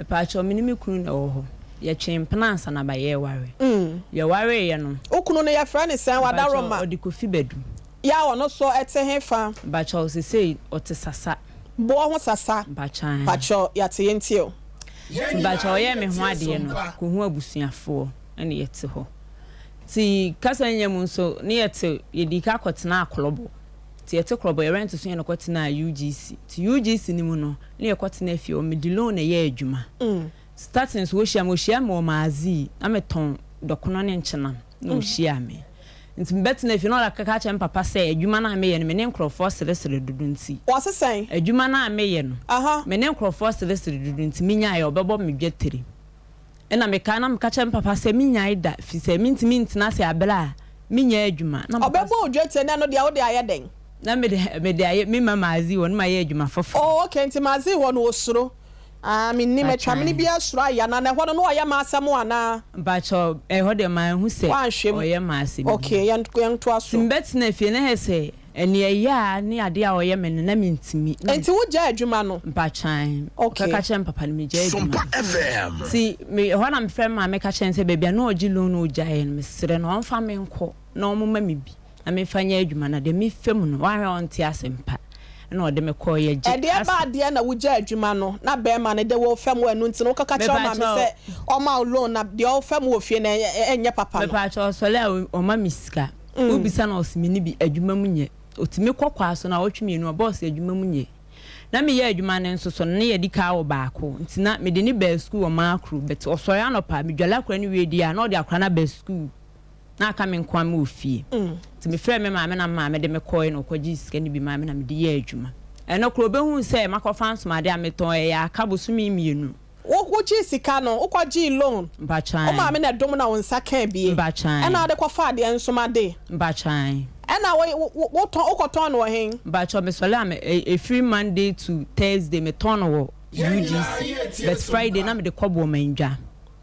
Mepaakyɛw, me ne me kunu na ɛwɔ hɔ. Yɛtwee mpena ansa na ba yɛreware. Yɛwareeɛ no. Wo kunu no yɛfrɛ no sɛn? Mpakyɛw, Wadaroma. ɔde Kofi Badu. Yɛ a ɔno so ɛte he fa? Mpakyɛw, sesei ɔte Sasa. Boɔ ho Sasa. Mpakyɛw ae. Mpakyɛw, yɛate yɛntie o. Nti mpakyɛw ɔyɛɛ me ho adeɛ no, kɔhu abusuafoɔ ɛna yɛte hɔ. Nti kasa nnya mu nso ne yɛte, yɛdii ka kɔtenaa Kolɔbɔ. Nti yɛte Krɔbɔ, yɛ rent so yɛ na kɔtenaa UGC. Nti UGC no mu no, na yɛkɔtenaa fie hɔ, mede loan na ɛyɛɛ adwuma. Starting nso wohyia me, wɔhyia me wɔ Maazii, na metɔn dɔkono ne nkyenam, na wɔhyiaa me. Nti mebɛtenaa fie, na wɔakeka akyerɛ me papa sɛ adwuma no a meyɛ no, me ne nkorɔfoɔ seresere dodo nti, Wɔse sɛn? adwuma no a meyɛ no, me ne nkorɔfoɔ seresere dodo nti, menyaeɛ a, wɔbɛbɔ me dwatire. Ɛna mekae na meka kyerɛɛ me papa sɛ mennyae da efisɛ mentumi ntena ase bere a menyɛ adwuma. Na papa Ɔbɛbɔ wo dwetire na ɛno deɛ wode ayɛ dɛn? Na mede mede ayɛ me ma Mazii hɔ na mayɛ adwuma foforo. Oh okay nti Mazii hɔ no osuro? Ah mennim atwamene Mpakyɛw. biara suro ayɛ anaa na ɛhɔ no na ɔyɛ m'asɛm anaa? Mpakyɛw ɛhɔ deɛ manhu sɛ Woanhwɛ mu. ɔyɛ m'asɛm biara. Okay yɛn yɛntoa Nti so. mebɛtenaa fie na ɛyɛ sɛ Ɛnea ɛyɛ a ne adeɛ a ɔyɛ me no na mentumi. Na Nti wo gyae adwuma no? Mpatwan. Okay. Ɔkɛka kyerɛ me papa no me gyae adwuma Sompa no. FM. Nti me ɛhɔ na me frɛ me maame ka kyerɛ no sɛ baabi a na ɔgye loan na ɔgyaeɛ no mesrɛ no ɔmfa me nkɔ na ɔmoma me bi na memfa nyɛ adwuma na deɛ mefa mu no wanhwɛ a ɔnte asɛmpa ɛna ɔde me kɔɔ yɛgye Ɛdeɛ asa. ba adeɛ na wo gyae adwuma no na bɛɛma no de wo fam hɔ ɛno nti no wo kɛka kyerɛ wo maame Mepaakyɛw. sɛ ɔma wo loan na deɛ ɔfa mu wɔ fie no ɛnyɛ papa no. Mepaakyɛw ɔsɔre a ɔma me sika. Wobisa no a ɔse menni bi, adwuma mu nyɛ. Ɔtumi kɔ kwaa so naawɔtwe mmienu a, bɔɔse adwuma mu nyɛ. Na meyɛ adwuma no nso so no, na yɛdi kaa wɔ baako nti na mede no baa sukuu wɔ Maakro but ɔsɔre anɔpa a, medwale akwadaa no wie deɛ a, na ɔde akwadaa no aba sukuu na aka me nko ara mewɔ fie. Nti mefrɛɛ me maame na me maame de me kɔeɛ na ɔkɔgyee sika no bi maa me na mede yɛɛ adwuma. Ɛno koraa ɔbɛhuu sɛ makɔfa nsomadeɛ a metɔn, ɛyɛ aka bosome mmienu. Wo wo gyee sika no, wo kɔ gyee loan, Mpatwan. wo maame na ɛdom na wo nsa kaa bie, Mpatwan. ɛna wode kɔ faa deɛ nsoma de. Mpatwan. Ɛna wo wo wo tɔn wo kɔ tɔn no wɔ hen? Mpakyɛw me sɔle a me ɛfiri Monday to Thursday me tɔn no wɔ UGC but Friday na mede kɔ Boɔmandwa.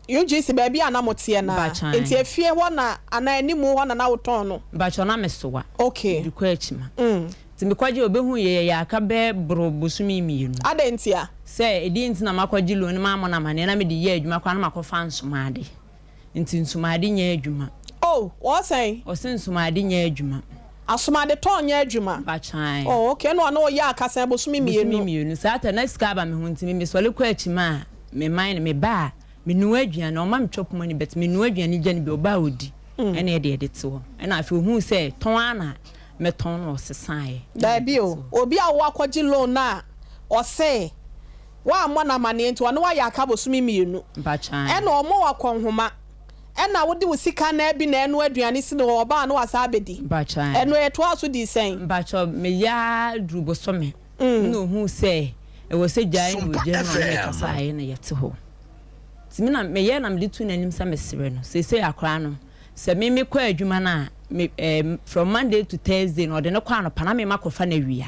UGC baabi a na mo teɛ no ara, Mpatwan. nti efie hɔ na anaa animu hɔ na na wo tɔn no? Mpakyɛw na me soa. Okay. Mede kɔ akyima. Mm. Nti mekɔgye ɔbɛhuu yɛ yɛyɛ aka bɛɛ boro bosome mmienu. Adɛn ntia? Sɛ ɛdeɛn nti na makɔgye loan no mammɔ no amaneɛ na mede yɛ adwuma koraa na makɔfa nsomaade. Nti nsomaade nyɛ adwuma. Oh, wɔ sɛn? Ɔse nsomaade nyɛ adwuma. Asomaade tɔn nyɛ adwuma? Mpakyɛw. Oh, okay, ɛna ɔne wo yɛ aka sɛn bosome mmienu? Bosome mmienu. Saa ta na sika aba me ho nti me mesɔre kɔ akyima a me man no me ba a menoa aduane ɔma me chop money but menoa aduane gya no bi ɔba a ɔdi ɛna ɛde ɛde te hɔ ɛna afei ohuu sɛ tɔn ara na mɛtɔn na ɔsesaeɛ. Daabi o, obi a woakɔgye loan no a ɔse woammɔ no amaneɛ nti ɔne wo ayɛ aka bosome mmienu ɛna ɔma wo akɔnhoma ɛna wode wo sika no ara bi na ɛnoa aduane si no hɔ ɔba a na wasan abɛdi ɛno ɛtoaa so dii sɛn? Mpakyɛw meyɛ ara duru bosome na ohuu sɛ ɛwɔ sɛ gyae na Sompa ogyae na ɔne me FM. kasaeɛ na yɛte hɔ nti me na meyɛ na mede too n'anim sɛ mesrɛ no seesei akwadaa no Sɛ me me kɔ adwuma no a, me eh, from Monday to Thursday no ɔde no kɔ anɔpa na me ma kɔfa no awia.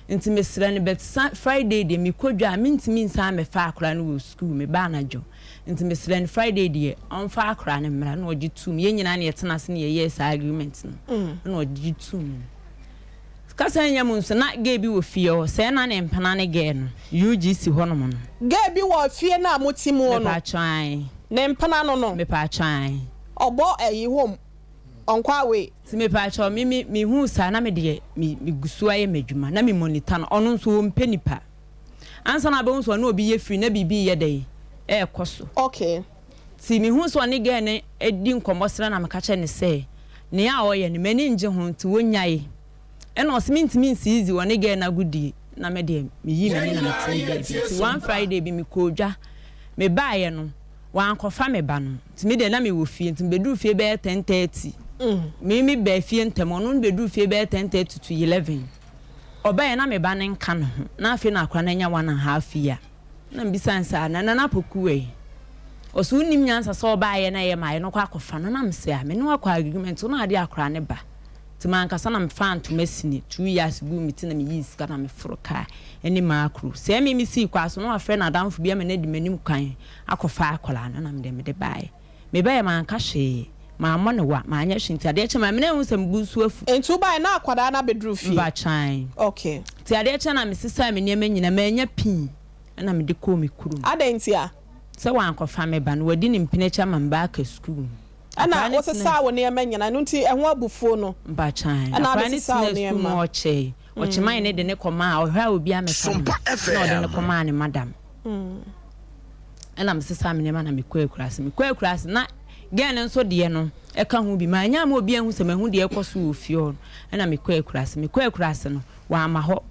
Nti me srɛ no but sa Friday deɛ me kɔ dwa a me ntumi nsan mɛfa akora no wɔ school, me ba anadwo. Nti me srɛ no Friday deɛ ɔmfa akora no mmra na ɔgye tum. Yɛn nyinaa na yɛtena ase na yɛyɛɛ saa agreement no na ɔgye tum. Kasa nnya mu nso na gay bi wɔ fie hɔ, sɛɛ na ne mpena ne gay no, UGC hɔ nom no. Gay bi wɔ fie no a mote mu no. Mepatwɔ ae. Ne mpena no no. Mepatwɔ ae. Ɔbɔ ɛyi home, ɔnkɔ away. Nti mepatwɔ me me me huu saa na me deɛ me me gu so ayɛ m'adwuma na me monitor no, ɔno nso ɔmpɛ nipa. Ansa na abɛhu sɛ ɔne obi yɛ free na biribi reyɛ dɛn ɛɛkɔ so. Okay. Nti mehuu sɛ ɔne girl no redi nkɔmmɔ srɛ na meka kyerɛɛ no sɛ nea ɔreyɛ no m'ani ngye ho nti wonnyae. Ɛna ɔse mentumi nsi easy ɔne girl no agodie na me deɛ meyii m'ani na metee baabi. Nti one Friday bi mekɔɔ dwa, mebaeɛ no wankɔfa me ba no nti me deɛ na mewɔ fie nti mebɛduruu fie bɛyɛ 10:30. Me mebaa fie ntɛm ɔno no bɛduruu fie bɛyɛ 10:30 to 11. Ɔbaeɛ na me ba no nka ne ho na afei na akwadaa no anya one and half year. Na mebisa no sɛ, Ana Nana Poku ɛ? Ɔse, Wonnim nyansa sɛ ɔbaeɛ na ɛyɛ maayɛ no kɔ akɔfa no? Na mese, Ah, me ne wo akɔ agreement, wo na ade akora ne ba. Nti mankasa na mefaa ntoma sini, 2 yards guu me ti na meyii sika na meforo kaa ne Maakro. Sɛɛ me mesii kwaa so na wafrɛ n'adamfo bi ama no adi m'anim kwan akɔfa akwadaa no na mede mede baeɛ. Mebaeɛ manka hwee, mammɔ no wa, manyɛ hwee nti adeɛ kye maa me na ahu sɛ me bo nso afu. Nti wobaeɛ na akwadaa no abɛduru fie? Mpatwan. Okay. Nti adeɛ kye na mesesaa me nneɛma nyinaa, mannya pii ɛna mede kɔɔ me kurom. Adɛn ntia? Sɛ wankɔfa me ba no, wadi ne mpena akyi ama me ba aka sukuu mu. Ɛna Akwadaa no tenaa wosesaa wo nneɛma nyinaa, ɛno nti ɛho abufuo no Mpakyɛw, ɛna akwadaa no wode sesaa wo tenaa sukuu mu nneɛma. ɔkyɛe. Ɔkyemae no de no kɔmaa, ɔhwɛ a obiara mmɛfa no Sompa no, ɛna ɔde no FM. kɔmaa ne madam. Ɛna mesesaa me nneɛma na mekɔɔ akuraase. Mekɔɔ akuraase na girl no nso deɛ no ɛka ho bi. Manyɛ amma obi anhu sɛ mahu deɛ ɛrekɔ so wɔ fie hɔ no. Ɛna mekɔɔ akuraase. Mekɔɔ akuraase no, wamma hɔ.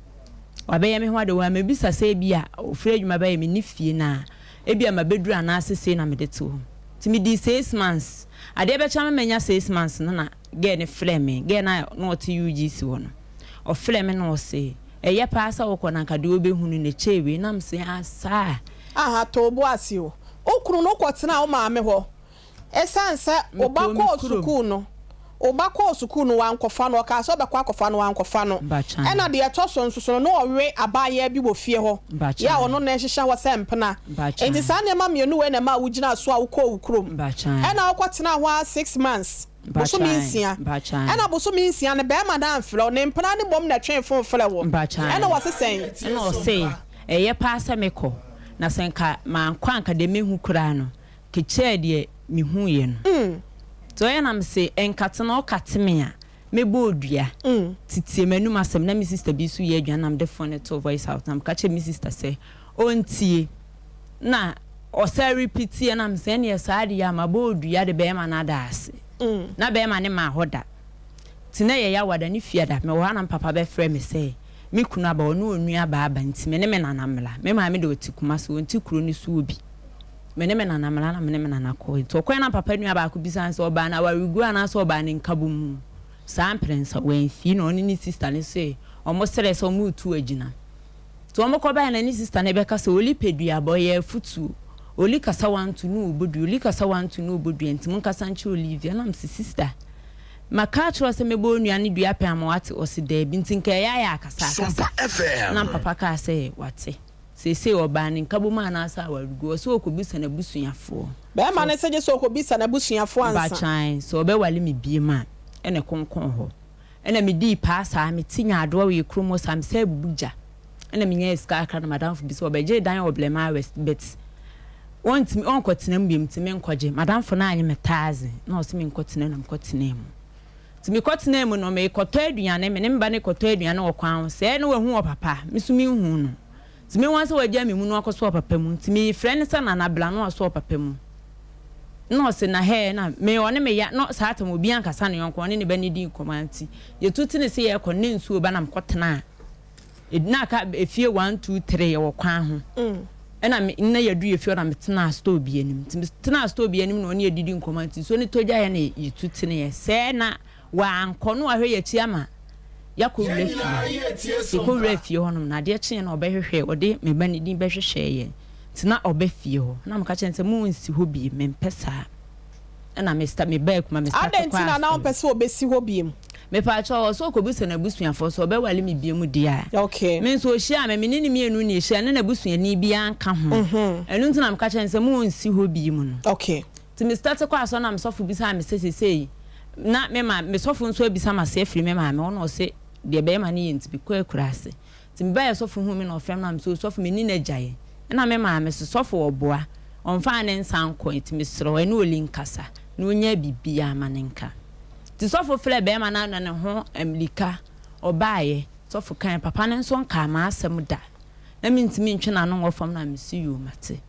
Wabɛyɛ me ho ade. Wammɛbisa sɛ ebia ɔfiri adwuma baeɛ menni fie no a, ebia mabɛduru anaasɛ sei na mede te hɔ. Nti medii 6 months. Adeɛ bɛkyɛ ama manya 6 months no na girl no frɛɛ me. Girl no a na ɔte UGC hɔ no, ɔfrɛɛ me na ɔse, ɛyɛ paa sɛ wokɔ na anka deɛ wobɛhu no na ɛkyɛɛ wei. Na mese, ah saa. Aha, to wo bo ase o. Wo kunu no wokɔtenaa wo maame hɔ. Esiane sɛ wo ba Mekɔɔ me kɔɔ kurom. sukuu no, wo ba kɔɔ sukuu no wankɔfa no, ɔkaa sɛ ɔbɛkɔ akɔfa no wankɔfa no. Mpakyɛw. Ɛna deɛ ɛtɔ so nso so no, na ɔwe abaayewa bi wɔ fie hɔ, yɛ a Mpakyɛw. ɔno na ɛhyehyɛ hɔ sɛ mpena. Mpakyɛw. Enti saa nneɛma mmienu wei na ɛmaa wogyinaa so a wokɔɔ wo kurom. Mpakyɛw. Ɛna wokɔtenaa hɔ ara 6 months, bosome Mpakyɛw. 6. Mpakyɛw. Ɛna bosome 6 no, barima no amfrɛ wo, ne mpena no mmom na ɛtwee fon frɛɛ wo. Mpakyɛw. Ɛna wɔse sɛn? Ɛna ɔse, ɛyɛ paa sɛ mekɔ, na sɛ nka mankɔ a nka deɛ mɛhu koraa no, kekyɛɛ deɛ mehuiɛ no. Nti ɔyɛ na mese, nkate no ɔkate me a, mɛbɔ odua. Titie m'anum asɛm na me sister bi nso yɛ aduane na mede phone no too voice out na meka kyerɛɛ me sister sɛ ɔntie. Na ɔsan repeat na mese ɛneɛ saa deɛ a mabɔ odua de bɛrima no ada ase. Na bɛrima no maa hɔ da. Nti na ɛyɛ Yawada ne Fiada. Mewɔ hɔ a na me papa bɛfrɛ me sɛ me kunu aba, ɔne onua baa aba nti me ne me nana mmra. Me maame deɛ ɔte Kumasi, ɔnte kuro no so wɔ bi. Me ne me nana mmra na me ne me nana kɔe. Nti ɔkɔe na papa nua baako bisaa no sɛ ɔbaa no awareguo anaasɛ ɔbaa no nkabom mu. Saa mprɛnsa wamfii na ɔne ne sista no se wɔn srɛɛ sɛ wɔn retu agyina. Nti wɔn kɔbaeɛ na ne sista no bɛka sɛ Oli pɛ duabɔ, ɔyɛ afutuo. Oli kasa wanto no ɔbɔ dua, Oli kasa wanto no ɔbɔ dua nti monkasa nkyerɛ Olivia. Na mese sista maka akyerɛ wo sɛ mɛbɔ onua no dua pɛn ama wate? Ɔse daabi nti nka ɛyɛ ayɛ akasa Sompa akasa. Na FM. papa kaa sɛ wate. Seesei ɔbaa ne nkabom anaasɛ awaregu, ɔsɛ ɔkɔbisa n'abusuafoɔ. Bɛrima Sɛ no sɛ gye sɛ ɔkɔbisa n'abusuafoɔ ansa. Mpakyɛw, sɛ ɔbɛwale me biom a, ɛna ɛkonkɔn hɔ. Ɛna medii paa saa, mete nyaadoa wɔ yɛ kurom hɔ saa, mesan bubu gya. Ɛna menyaa sika kakra na m'adamfo bi sɛ ɔbɛgye dan wɔ Blema West but ɔntumi ɔnkɔtena mu biom nti menkɔgye. M'adamfo no anye me taadze na ɔse menkɔtena mu na mekɔtenaa mu. Nti mekɔtenaa mu no, merekɔtɔ aduane, me ne me ba no rekɔtɔ aduane wɔ kwan ho, sɛɛ na wahu ɔpapa, me nso menhuu no. Nti mehu ara sɛ wagyaa me mu na wakɔso ɔpapa mu. Nti mefrɛ no sɛ Nana bra na waso ɔpapa mu. Na ɔse na hɛɛ na me ɔne me ya na saa tam obiara nkasa ne yɔnko ɔne ne ba no di nkɔmmɔ ara nti yɛtu tene sɛ yɛrekɔ no na nsuo ba na mekɔtenaa na aka efie 1 2 3 yɛwɔ kwan ho ɛna me na yɛdu yɛ fie hɔ na metenaa store bi anim. Nti metenaa store bi anim na ɔne yɛdidi nkɔmmɔ nti nsuo no tɔ gyaeɛ na yɛtu teneeɛ sɛɛ na wankɔ na wahwɛ yɛn akyi ama yɛakɔ wura fie. Yɛkɔ wura fie hɔnom na adeɛ kyeeɛ na ɔbɛhwehwɛ ɔde me ba ne din bɛhwehwɛɛ yɛn nti na ɔbɛ fie hɔ na meka kyerɛ no sɛ monsi hɔ biem, mempɛ saa. Ɛna me sta me baa kuma me start Adɛn kɔ nti na na asɔre. wompɛ sɛ ɔbɛsi hɔ biem? Mepaakyɛw, ɔsɛ ɔkɔbisa n'abusuafoɔ sɛ ɔbɛwale me biom deɛ a. Me nso ɔhyiaa me, me ne no mmienu na ɛhyia, na n'abusuani biara nka ho. Ɛno nti na meka kyerɛɛ no sɛ monsi hɔ biom no. Nti me start kɔ asɔre na me sɔfo bisaa me sɛ seesei na me ma me sɔfo nso abisa m'ase afiri me maame hɔ na ɔse deɛ bɛrima no yɛ nti mekɔ akuraase. Nti mebaeɛ sɔfo huu me na ɔfrɛ me na me sɛ osɔfo me ne no agyae. Ɛna me maame se sɔfo ɔboa ɔmfaa ne nsa nkɔe nti mesrɛ wo ɛne Oli nkasa na ɔnya biribiara ma no nka. Nti sɔfo frɛɛ bɛrima no na ne ho mmirika ɔbaeɛ. Sɔfo kae papa no nso nkaa m'asɛm da na mentumi ntwe n'ano nwɔ fam na mese yoo mate.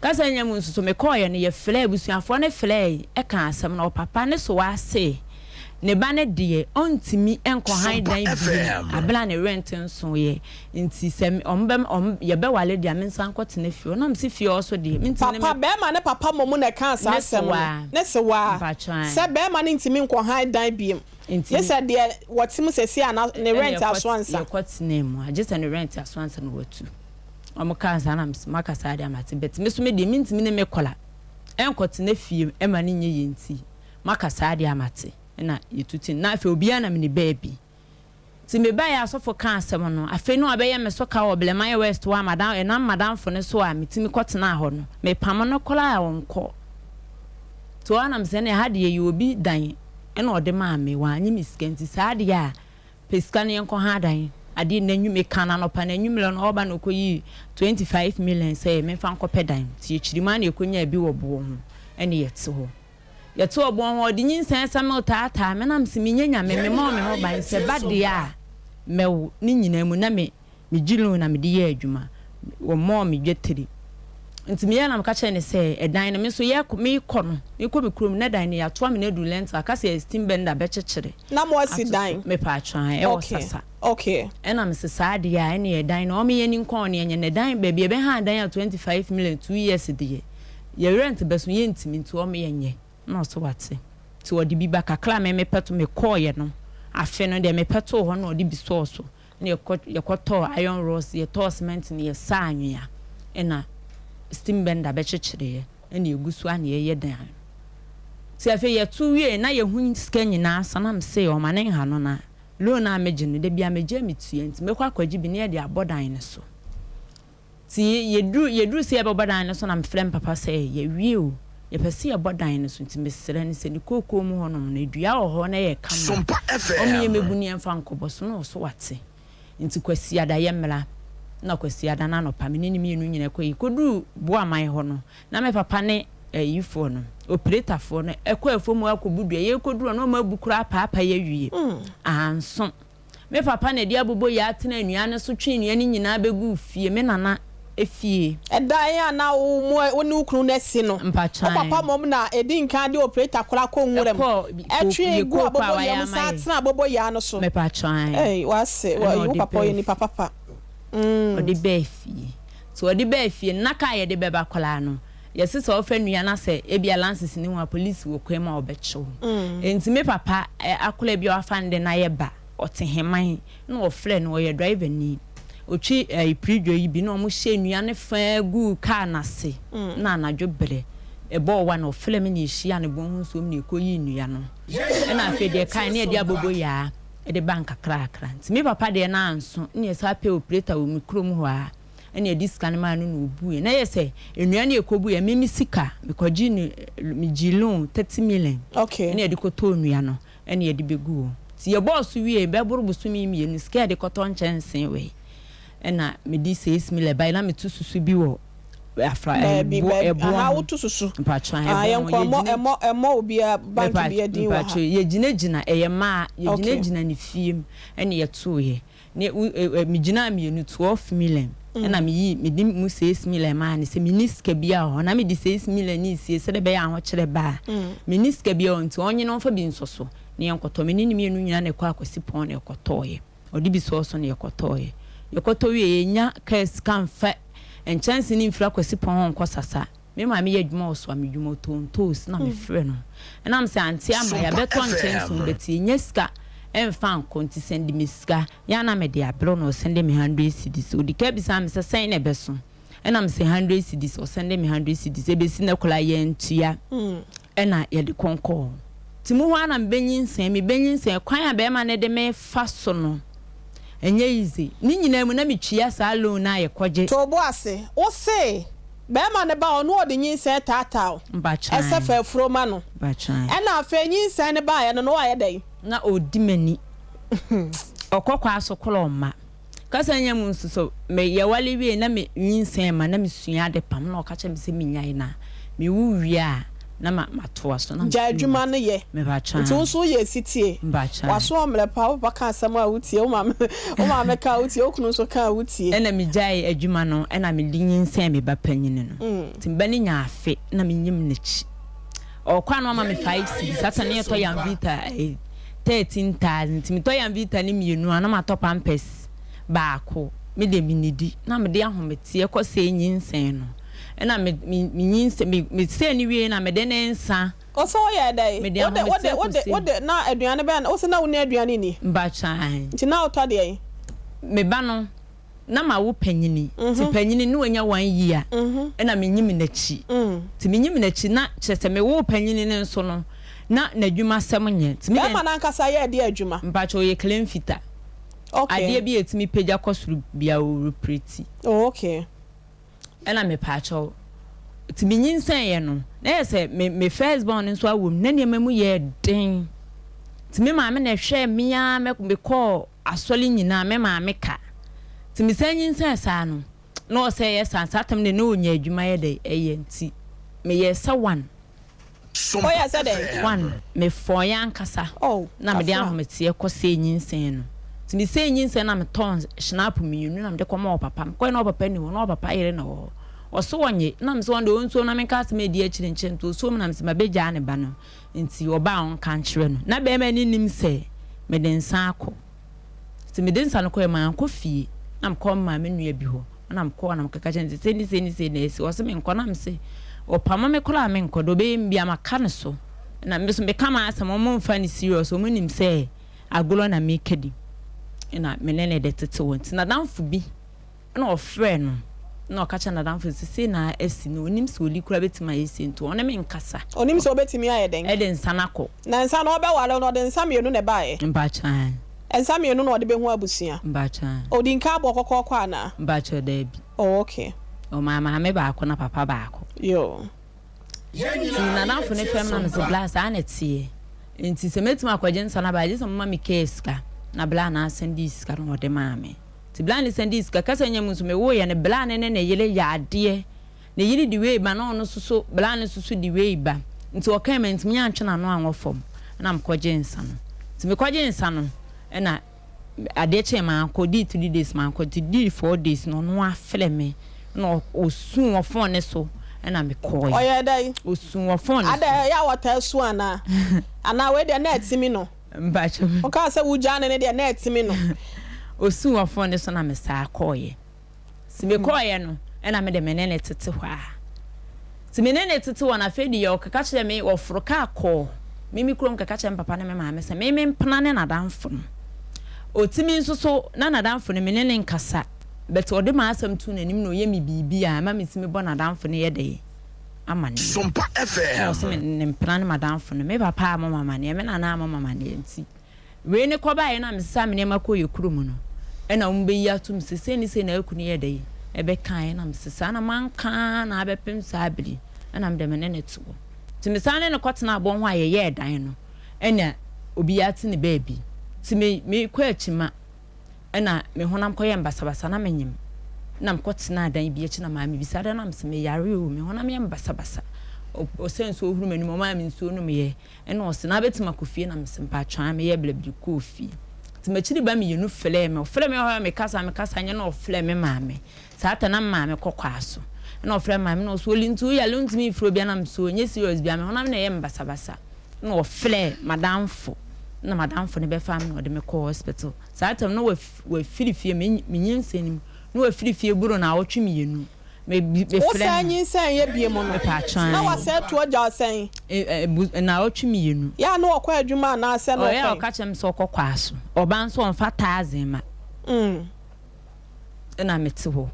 Kasa nya mu nso so mekɔeɛ no yɛfrɛɛ abusuafoɔ no frɛɛe ɛkaa asɛm no ɔpapa ne so ase ne ba no deɛ ɔntumi nkɔ han Sompa dan biom FM. abere a ne rent nsoeɛ nti sɛ ɔmo bɛ ɔmo yɛbɛwale deɛ a mensan nkɔtena fie hɔ na mese fie hɔ so deɛ mentumi ne Papa, me bɛrima ne papa mmom na ɛkaa saa ne asɛm no. sewaa Ne sewaa. mpakyɛw Sɛ bɛrima no ntumi nkɔ han dan biom. Nti Gye sɛ deɛ wɔte mu seesei a na ne ɛna rent yɛkɔ aso ansa. yɛkɔtenaa mu a gye sɛ ne rent aso ansa na watu. Wɔn kaa saa na mese maka saa deɛ mate but me so me deɛ mentumi ne me kɔla ɛnkɔtena fie ɛma no nyɛ yie nti maka saa deɛ mate ɛna yɛtu te na afei obiara nam ne baabi. Nti mebaeɛ asɔfo kaa asɛm no afei na wabɛyɛ me so ka wɔ Blemaya West hɔ a madam ɛnam madamfo no so a metumi kɔtenaa hɔ no mepam no koraa a ɔnkɔ. Nti hɔ a na mesɛ ɛnna ɛha deɛ yɛ obi dan ɛna ɔde maa me wannye me sika nti saa deɛ a pɛ sika no yɛnkɔ ha dan. Adeɛ n'anwum meka no anɔpa n'anwummerɛ no ɔba na ɔkɔyii 25 million sɛ memfa nkɔpɛ dan nti yɛkyiri mu a na yɛkɔnyaa bi wɔ boɔ ho ɛne yɛte hɔ. Yɛte ɔbɔn ho ɔde nyinsɛn sɛ me taataa me na mese menyɛ Nyame memmɔɔ me ho ban sɛ ba deɛ a mɛwo ne nyinaa mu na me megye loan na mede yɛ adwuma wɔmmɔɔ me dwatiri nti meyɛɛ na meka kyerɛɛ no sɛ ɛdan no me nso yɛkɔ mekɔ no mekɔ me kurom na dan no yɛatoa me no aduru lentil aka sɛ steam bender bɛkyekyere Na mo asi ato so dan? mepatwaa ɛwɔ Okay, sasa okay. ɛna mese saa deɛ a ɛne ɛdan no ɔmo yɛ ni nkɔn ne ɛnyɛ na ɛdan baabi ɛbɛha dan a 25 million 2 years deɛ yɛ rent bɛso yɛntumi nti ɔmo yɛ nyɛ na ɔso wate nti ɔde bi ba kakra a me mepɛ to mekɔɔyɛ no afe no deɛ mepɛ too hɔ na ɔde bi sɔɔ so na yɛkɔ yɛkɔtɔɔ iron rods, yɛtɔɔ cement na yɛsaa anwea ɛna steam bender bɛkyekyereɛ ɛna egu so a na yɛyɛ dan no. Nti afei yɛto wie na yɛhu sika nyinaa sa na mese ɔma ne nha no na loan a megye no da bia megye a metua nti mɛkɔ akɔgye bi na yɛde abɔ dan no so. Nti yɛduru sɛ yɛbɛbɔ dan no so na mefrɛ me papa sɛ yɛwie o, yɛpɛ sɛ yɛbɔ dan no so nti mesrɛ no sɛ ne kookoo mu hɔnom no dua wɔ hɔ na yɛ kama Sompa ɔmo yɛ FM. mɛbu ne yɛmfa nkɔbɔ so na ɔso wate. Nti Kwasiada yɛmmra na Kwasiada no anɔpa me ne ne mmienu nyinaa kɔ yi kɔduru Boaman hɔ no na me papa ne ayifoɔ no operatorfoɔ no ɛkɔ afuom hɔ akɔbu dua. Yɛkɔduru hɔ na ɔmo abu koraa apaapae awie anso me papa na ɛde abobɔ yi atena nnua no so twe nnua no nyinaa bɛgu fie me nana efie. Ɛdan a na wo mo wo ne wo kunu no asi no, wo Mpatwan. papa mmom na ɛdi nkan de operator koraa kɔ nwura mu, Ɛkɔ ɛtwe yɛ gu kooko a aboboyaa wayɛ mu ama san yɛ. tena aboboyaa no so. Mepatwan. Ei, wase, Ɛna wo ɔde papa ɔyɛ bɛɛ nipa papa. Ɔde bɛɛ fie. Nti ɔde bɛɛ fie no, na kaa yɛde bɛba koraa no, yɛse sɛ ɔfa nnua na sɛ ebia lances ne ho a police wɔ kwan mu a ɔbɛkye wo. Nti me papa akwadaa bi a wafa no de no ayɛ ba, ɔte Heman na ɔfrɛ no, ɔyɛ driver ni. Ɔtwi pridwo yi bi na ɔmo hyɛ nnua no faa guu kaa n'ase na anadwo berɛ ɛbɔɔ wa na ɔfrɛ me na yɛhyia no bɔn ho nsuom na yɛkɔyii nnua no. Ɛna afei deɛ kae ne yɛde aboboyaa ɛde ba nkakrakra. Nti me papa deɛ no anso na yɛsan pɛ operator wɔ me kurom hɔ a ɛna yɛde sika no maa no na ɔbuiɛ. Na yɛ sɛ nnua no yɛkɔbuiɛ me me sika mekɔgye no megye loan 30 million ɛna yɛde kɔtɔɔ nnua no ɛna yɛde bɛgu hɔ. Nti yɛbɔɔ so wie bɛboro bosome mmienu sika yɛde kɔtɔ nkyɛnsee wei ɛna mede 6 million bae na meto susu bi wɔ afra Baabi, ɛbo baabi, ɛboɔ aha ho woto susu. Mpatwa Ah, ɛboɔ ho yɛnkɔ ɛmmɔ yɛgyina ɛmmɔ ɛmmɔ obiara bank bi adin wɔ ha. Mpatwa yɛgyinagyina ɛyɛ mmaa yɛgyinagyina ne fie mu ɛna yɛtoeɛ ne wo ɛ ɛ megyinaa mmienu 12 million ɛna meyi mede mu 6 million maa ne sɛ menni sika biara wɔ hɔ na mede 6 million ne sie sɛdeɛ ɛbɛyɛ ahokyerɛ baa menni sika biara wɔ nti ɔnye no ɔmfa bi nsɔ so na yɛnkɔtɔ. Me ne ne mmienu nyinaa na ɛkɔ akɔsi pɔn na ɛkɔtɔɔyɛ ɔde bi sɔɔ so na yɛkɔtɔɔyɛ. Yɛkɔtɔ wie yɛnya kaa sika mfa nkyɛnse ne mfiri akɔsi pɔn hɔ nkɔ sasa. Me maame yɛ adwuma wɔ so a me dwuma ɔtɔn toast na mefrɛ no ɛnam sɛ ante ama Sompa yɛabɛtɔ nkyɛnse FM. bɛti yɛnya sika ɛmfa nkɔ nti send me sika yɛn na mede abrɛ no. Ɔsend me 100 cedis. Odi ka bisa me sɛ sɛn na ɛbɛso ɛnam sɛ 100 cedis. Ɔsend me 100 cedis ebesi ne koraa yɛntua ɛna yɛde kɔnkɔɔ nti mu hɔ ana mebɛnyinsɛn mebɛnyinsɛn kwan a bɛrima no de me fa so no ɛnyɛ easy. Ne nyinaa mu na metua saa loan no a yɛkɔgye. To bo ase, wo se bɛrima ne ba ɔno ɔde nyinsɛn taataa wo Mpatwan. ɛsɛ fa afuro ma no. Mpatwan. Ɛna afei nyinsɛn ne baeɛ no na wayɛ dɛn? Na ɔdi m'ani ɔkɔ kɔ aso korɔ ɔma kasa nya mu nso so me yɛwale wie na me nyinsɛn ma na mesua ade pam na ɔka kyerɛ me sɛ menyae na mewu wie a na ma matoa so na Gya adwuma no yɛ. Mepatwan. Nti wo nso woyɛ sitie. Mpatwan. Waso ɔmmerɛ pa wo papa ka asɛm a wotie, wo maame wo maame ka a wotie, wo kunu nso ka a wotie. Ɛna megyae adwuma no ɛna mede nyinsɛn me ba panyini no nti me ba no nya afe na menyim n'akyi ɔkɔ a na ɔma me 5 cedis asa ne yɛtɔ Yamvita 13,000 nti metɔ Yamvita ne mmienu a na matɔ pampers baako. Me de menidi na mede ahometeɛ kɔ sɛ nyinsɛn no ɛna me me me nyinsɛn me me sɛ ne wie na mede ne nsa. Ɔsɛ woyɛ dɛn? Mede Wode wode ahometeɛ wode kɔ wode na aduane bɛn na wose na wo ne aduane ni? Mpatwan. Nti na wotɔ deɛn? Me ba no na ma wo panyini nti panyini ne wanya 1 year ɛna menyim n'akyi nti menyim n'akyi na kyerɛ sɛ mewo panyini no nso no na n'adwuma sɛm nyɛ nti me Bɛrima n'ankasa yɛ ɛde adwuma? Mpatwa ɔyɛ crane fitter. Adeɛ bi a ɛtumi pagya kɔ soro bia ɔrepreti. Oh, okay. Ɛna mepaakyɛw nti menyinsɛneɛ no na yɛ sɛ me first born no nso awɔ mu na nneɛma mu yɛ den nti me maame na ɛhwɛ me a mekɔɔ. asɔre nyinaa me maame ka. Nti mesan nyinsɛn saa no na ɔsɛ yɛ saa saa tam de na ɔnya adwuma yɛ dɛ ɛyɛ nti meyɛɛ sɛ one. Woyɛɛ sɛ dɛn? One, mefɔeɛ ankasa Oh, na mede kafra. ahometeɛ kɔ sɛɛ nyinsɛn no. Nti mesɛɛ nyinsɛn na metɔɔ schnapp mmienu na mede kɔma ɔpapa. Mekɔɛ na ɔpapa nni hɔ, na ɔpapa yere na ɛwɔ hɔ. Ɔse ɔnye, na mese ɔno deɛ ɔnsuo na menka asɛm a ɛdi akyire nkyerɛ no. Nti ɔsuo mu na mese mabɛgyaa ne ba no nti ɔba a ɔnka nkyerɛ no. Na bɛrima no nnim sɛ mede nsa akɔ. Nti mede nsa no kɔeɛ, mankɔ fie na mekɔɔ me maame nua bi hɔ. Ɛna mekɔɔ na mekɔka kyerɛɛ no sɛ sei ne sei ne sei na asi. Ɔse menkɔ na mese ɔpamo me koraa a menkɔ, deɛ ɔbɛyɛ me biara maka ne so. Ɛna me nso meka m'asɛm, wɔn mfa no serious, wɔn nim sɛ agorɔ na meka di. Ɛna me ne no de tete hɔ. Nti n'adamfo bi ɛna ɔfrɛɛ no na ɔka kyerɛɛ n'adamfo no sɛ sei na asi na ɔnim sɛ Oli koraa bɛtumi ayɛ sei nti ɔne me nkasa. Ɔnim sɛ ɔbɛtumi ayɛ dɛn? Ɛde nsa no akɔ. Na nsa no ɔbɛware no ɔde nsa mmienu na ɛbaeɛ. Mpakyɛ ae. Nsa mmienu na ɔde bɛhu abusua. Mpakyɛ ae. Ɔdi nka abɔ kɔkɔɔkɔ anaa? Mpakyɛ daabi. Oh okay. Ɔmaa maame baako na papa baako. Yoo. Nti n'adamfo no frɛ me na mese bla saa na ɛteɛ nti sɛ mɛtumi akɔgye nsa no aba a gye sɛ moma me kaa sika na bla no asan dii sika no ɔde maa me. Nti bla no san dii sika kasa nya mu nso mewoeɛ no bla no ne ne yere yɛ adeɛ ne yere de wei ba na ɔno nso so bla no nso so de wei ba nti ɔkae mantumi antwe n'ano anwɔ fam na mekɔgyee nsa no nti mekɔgyee nsa no ɛna adeɛ kyee mankɔ dii 3 days mankɔ nti dii 4 days na ɔno afrɛ me na ɔsu wɔ phone ne so ɛna mekɔɛ. Ɔyɛ dɛn? Ɔsu wɔ phone ne so. Adɛ ɛyɛ a wɔtaa su anaa? Anaa wei deɛ na ɛtimi no? Mpakyɛ. Ɔkaa sɛ wogyaa no no deɛ na ɛtimi no. Ɔsu wɔ phone ne so na mesaa kɔɔyɛ. Nti mekɔɔyɛ no ɛna mede me ne ne tete hɔ a. Nti me ne ne tete hɔ no afei deɛ ɔkeka kyerɛ me ɔforo kaa kɔɔ me me kurom kɛka kyerɛ me papa ne me maame sɛ me me mpena ne n'adamfo no. Ɔtumi nso so na n'adamfo no me ne ne nkasa but ɔde m'asɛm too n'anim na ɔyɛ me biribi a ɛma metumi bɔ n'adamfo no yɛ dɛn amaneɛ. Sompa Na ɔse FM. me ne mpena ne m'adamfo no me papa ammɔ me amaneɛ me nana ammɔ me amaneɛ nti Wei ne kɔbaeɛ no a mesesaa me nneɛma kɔɔ yɛ kurom no, ɛna wɔn bɛyi atom sɛ sei ne sei na akunu yɛ dɛn ɛbɛkaeɛ, ɛna mese saa na manka ara na abɛpem saa bere yi, ɛna mede me ne no te hɔ. Nti mesan ne no kɔtenaa abɔn hɔ a yɛyɛɛ dan no, ɛna obiara te ne baabi. Nti me mekɔ akyima ɛna me honam kɔyɛɛ me basabasa na menyem, ɛna mekɔtenaa dan bi akyi na maame bisa adɛn na mese meyare o, me honam yɛ me basabasa. Ɔsɛ nsuo huru m'anim, ɔmaa me nsuo nomyɛ. Ɛna ɔse na bɛtumi akɔ fie na mese mpakyɛw aa meyɛ blɛ bi kɔɔ fie nti makyiri ba mmienu frɛɛ me ɔfrɛ me hɔ a mekasa mekasa nyɛ na ɔfrɛ me maame saa ta na me maame kɔ kwaa so ɛna ɔfrɛ me maame na ɔse oli nti woyale wontumi mfrɛ obia na mese ɔnyɛ serious bia me honam na ɛyɛ me basabasa ɛna ɔfrɛ madamfo na madamfo no bɛfaa me na ɔde me kɔɔ hospital saa tam na wafiri fie me nyinsɛn mu na wafiri fie boro na awɔtwe mmienu. Wosan nyinsɛn yɛ bio no, na wasan atu agya wo sɛn? Nnawɔtwe mmienu. Yɛ a na ɔkɔ adwuma anaasɛ na ɔyɛ a ɔkɔ? Ɔka kyerɛ me sɛ ɔkɔ kwaa so. Ɔba nso ɔmfa taxi mma. Ɛna mete hɔ.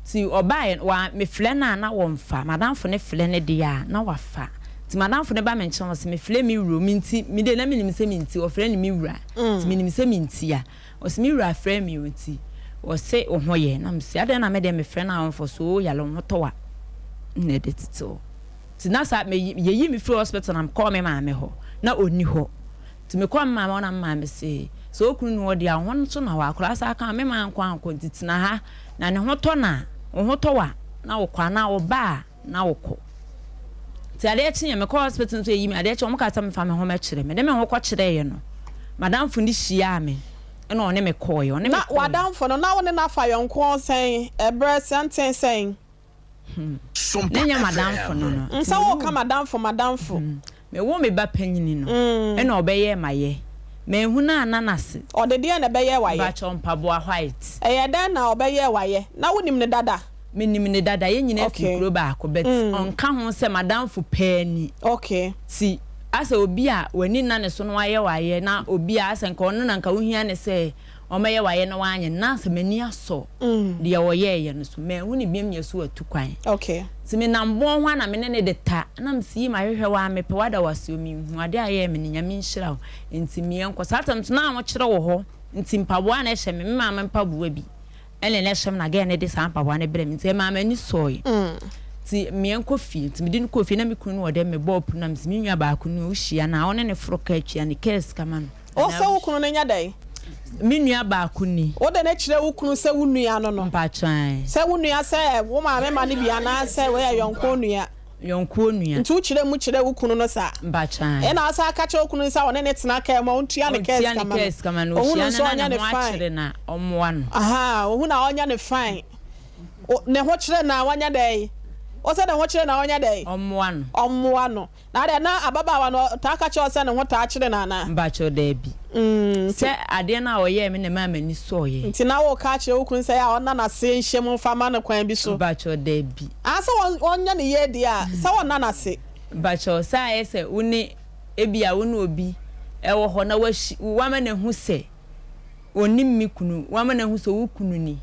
Nti ɔbaeɛ no, wa mefrɛ no a na wɔmfa. M'adamfo no frɛ no deɛ a, na wafa. Nti m'adamfo no ba me nkyɛn ɔse mefrɛ me wura o, menti. Me deɛ na menim sɛ menti, ɔfrɛ no me wura. Nti menim sɛ menti a. Ɔse me wura frɛ me o nti ɔse wo ho yɛ na mese adɛn na medeɛ mefrɛ no a ɔmfa so o yale wo ho tɔ wa na ɛde tete wo nti na saa me yɛyi me firi hospital na mekɔɔ me maame hɔ na ɔnni hɔ nti mekɔɔ me maame hɔ na me maame se sɛ okunu ni hɔ deɛ a wo ho nso na hɔ akwadaa saa ka me maa nkɔ ankɔ nti tena ha na ne ho tɔ na wo ho tɔ wa na wokɔ anaa wo ba a na wokɔ. Nti adeɛ kyeeɛ mekɔɔ hospital nso yɛyi me adeɛ kyeeɛ wɔn kaa sɛ mefa me ho mɛkyerɛ mede me ho kɔkyerɛeɛ no madamfo no hyiaa me ɛna ɔne me kɔeɛ ɔne me Na kɔeɛ. w'adamfo no na wo ne no afa yɔnkoɔ sɛn ɛberɛ sɛnten sɛn? Hmm. Sompa Na nyɛ m'adamfo no FM. no nti Sɛ me woka woo m'adamfo m'adamfo. Hmm. Me woo me ba panyini no ɛna ɔbɛyɛɛ mayɛ. Manhu no anna no ase. Ɔde deɛn na ɛbɛyɛɛ w'ayɛ? Mpakyɛw mpaboa white. Ɛyɛɛ dɛn na ɔbɛyɛɛ w'ayɛ? Na wonim no dada? Menim no dada, yɛn nyinaa firi Okay. kuro baako but ɔnka ho sɛ m'adamfo paa ni. Okay. Nti asɛ obi a w'ani nna ne so na wayɛ w'ayɛ na obi a asɛ nka ɔno na nka wohia no sɛ ɔmmɛyɛ w'ayɛ na wanyɛ no na asɛ m'ani asɔ deɛ ɔyɛɛyɛ no so. Manhu no biom nyɛ so watu kwan. Okay. Nti menam bɔn ho a na me ne no de ta na mese yii mahwehwɛ wo a mepɛ wo ada wo ase o menhu adeɛ a ɛyɛɛ me no Nyame nhyira wo nti meɛnkɔ. Saa tam nso na ahokyerɛ wɔ hɔ nti mpaboa a na ɛhyɛ me, me maame mpaboa bi ɛna na ɛhyɛ me na girl no de saa mpaboa no brɛ me nti ɛmaa m'ani sɔe nti meɛnkɔ fie nti mede no kɔɔ fie na me kunu no wɔ dɛm mebɔɔ pono na mese me nua baako no wohyia no a wo ne no foro kaa tua ne kaa sika ma no. Wo sɛ wo kunu no nyɛ dɛn? Me nua baako ni. Wode no kyerɛ wo kunu sɛ wo nua no no? Mpakyɛw ae. Sɛ wo nua sɛ wo maame ma no bi anaa sɛ wei yɛ yɔnko nua? Yɔnko nua. Nti wokyerɛ mu kyerɛ wo kunu no saa? Mpakyɛw ae. Ɛna wosan ka kyerɛ wo kunu no sɛ ɔne no tena kaa mu a ɔntua ne kaa sika ma no? Ɔntua ne kaa sika ma no, Ohunu ɔhyia nso no na ɔnyɛ ne ne ho fine. akyere no a ɔmmoa no. Ahaa, ohunu a ɔnyɛ no fine. Ne ho kyere no a ɔnyɛ dɛn? Wose ne ho kyere no a ɔnyɛ dɛn? Ɔmmoa no. Ɔmmoa no. Na adɛn, na ababaawa no ɔtaa ka kyerɛ wo sɛ ne ho taa kyere no anaa? Mpakyɛw, daabi. Sɛ adeɛ no a ɔyɛɛ me na ɛmaa m'ani sɔeɛ. Nti na woreka akyerɛ wo kunu sɛ ɛyɛ a ɔnna n'ase nhyɛ mu mfa mma no kwan bi so? Mpakyɛw, daabi. Ah, sɛ ɔnyɛ ne yie deɛ a, sɛ ɔnna n'ase. Mpakyɛw, sɛ ayɛ sɛ wo ne, ebia wo ne obi wɔ hɔ na wahyi, woama no ahu sɛ ɔnnim me kunu, woama no ahu sɛ wo kunu ni.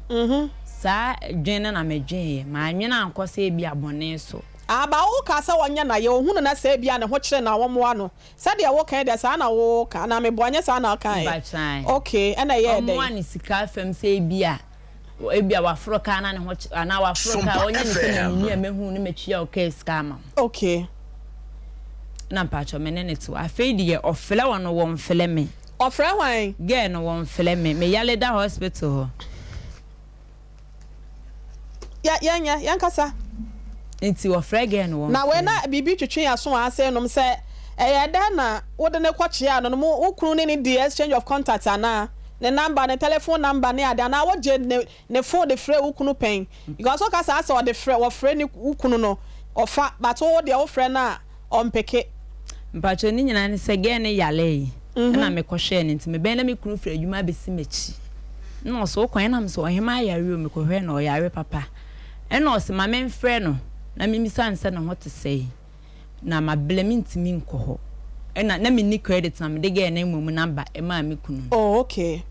Saa dwen no na medweneeɛ. Mannwene ankɔ sɛ ebia bɔne so. Aba wo ka sɛ ɔnyɛ na yɛ ohunu na sɛ ebia ne ho kyere no a wɔmmoa no. Sɛdeɛ wo ka yi deɛ saa na wo ka anaa meboa nyɛ saa na wo kaeɛ? Mpakyɛw. Ok ɛna ɛyɛɛ dɛn? Ɔmmoa no sika fam sɛ ebia ebia waforo kaa na ne ho kye anaa waforo kaa Sompa ɔnyɛ ne sɛ FM. manyini a mɛhu no mɛtua wo kaa sika ama wo. Ok. Na mpakyɛw me ne no te hɔ. Afei deɛ ɔfrɛ wɔn no wɔnfrɛ me. Ɔfrɛ hwan? Girl no wɔnfrɛ me. Me yare da hospital hɔ. Yɛ yɛnyɛ yɛnkasa. Nti wɔfrɛ girl no wɔnfrɛ Na wei me. na biribi twetwe yɛn aso wɔ ha sei nom sɛ ɛyɛ dɛn na wode no kɔkyeaa no no mo wo kunu ne no dii exchange of contact anaa? Ne number ne telephone number ne ade anaa wogye ne ne phone de frɛɛ wo kunu pɛn? Because woka saa sɛ ɔde frɛ wɔfrɛ ne wo kunu no ɔfa but wo deɛ wofrɛ no a ɔmpeke. Mpakyɛw ne nyinaa ne sɛ girl no yaree ɛna me kɔ hwɛɛ no nti me bɛn na me kunu firi adwuma abɛsi makyi ɛna ɔse wokɔ ɛna me se ɔhemaa yare o me kɔ hwɛɛ no ɔyare papa ɛna ɔse ma me nfrɛ no na me misa no sɛ ne ho te sɛn na mablɛ me ntumi nkɔ hɔ ɛna na me nni credit na mede girl no mmom number ɛmaa me kunu no. Oh okay.